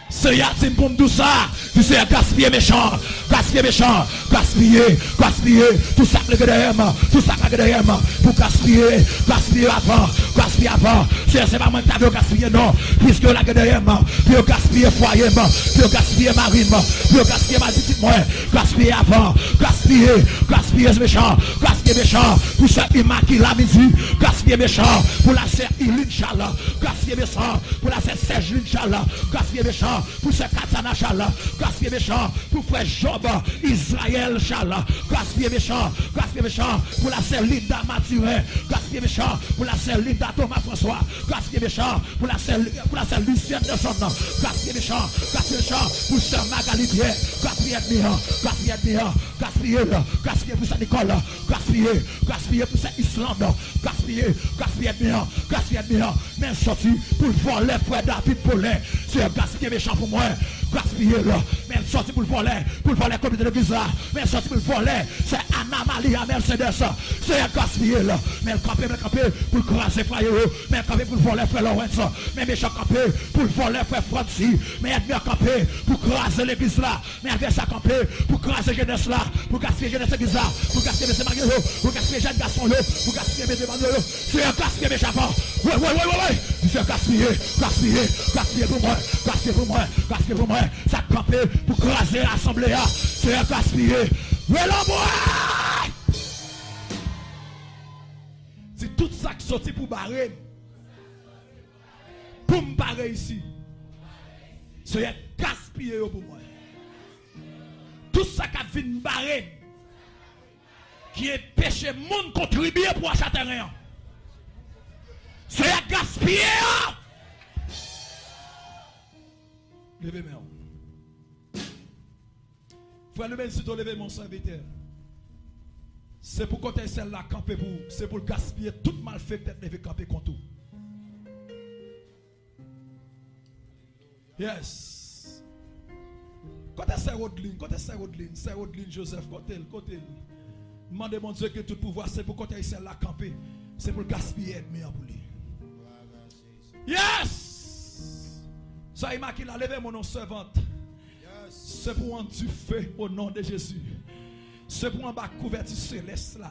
Senyè a di m pou m di w sa. Di, Senyè, gaspiye mechan, gaspiye mechan, gaspiye, gaspiye tout sa k lage dèyè m, tout sa k lage dèyè m, pou gaspiye, gaspiye avan, gaspiye avan. Senyè, se pa mwen ki ta dwe yo gaspiye, non. Piske yo lage dèyè m, pou yo gaspiye fwaye m, pou yo gaspiye mari m, pou yo gaspiye mari pitit mwen, gaspiye avan, gaspiye, gaspiye mechan, gaspiye mechan, pou sè Imakila Midi, gaspiye mechan, pou la sè Ilin Chal, gaspiye mechan, pou la sè Sèjlin Chal, gaspiye mechan, pou sè Katana Chal, gaspiye mechan, pou frè Jòb Izrayèl Chal, gaspiye mechan, gaspiye mechan, pou la sè Linda Mathurin, gaspiye mechan, pou la sè Linda Thomas François, gaspiye mechan, pou la sè, pou la sè Lucienne Nelson, gaspiye mechan, gaspiye mechan, pou sè Magali Pierre, gaspiye ènmi an, gaspiye ènmi an, gaspiye l, gaspiye pou sè Nicole, gaspiye, gaspiye pou sè Islande, gaspiye, gaspiye ènmi an, gaspiye ènmi an. Men l sòti pou l vòlè frè David Paulin. Senyè, gaspiye mechan pou mwen. Gaspiye l. Men l sòti pou l vòlè, pou l vòlè komite legliz la. Men l sòti pou l vòlè sè Ana Malia Mercedes. Senyè, gaspiye l. Men l kanpe, men l kanpe pou l kraze fwaye yo. Men l kanpe pou l vòlè frè Lawrence. Men mechan kanpe pou l vòlè frè Francis. Men ènmi an kanpe pou kraze legliz la. Men advèsè a kanpe pou kraze jenès la, pou gaspiye jenès legliz la, pou gaspiye mesye marye yo, pou gaspiye jèn gason yo, pou gaspiye medam yo. Senyè, gaspiye mechan avan. Wi, wi, wi, wi, wi. Di, Senyè, gaspiye, gaspiye, gaspiye pou mwen, gaspiye pou mwen, gaspiye pou mwen. Sa k kanpe pou kraze asanble a. Senyè, gaspiye. Wi, lanmò. Di, tout sa k soti pou bare m, pou m pa reyisi. Senyè, gaspiye yo pou mwen. Tout sa k ap vin bare m, ki enpeche moun kontribye pou acha tèren an. Senyè, gaspiye yo. Leve men w. Frè Lumen, si w leve men w, sèvitè, se pou kòtèj syèl la kanpe pou ou. Se pou l gaspiye tout malfektè k leve kanpe kont ou. Yes. Kote sè Rodlin? Kote sè Rodlin? Sè Rodlin Joseph, kote l? Kote l? Mande Bondye ki tout pouvwa, se pou kòtèj syèl la kanpe. Se pou l gaspiye ènmi an pou li. Yes! Sè Imakila, leve men w non, sèvant. Se pou w ann dife o non de Jezi. Se pou w anba kouvèti selès la.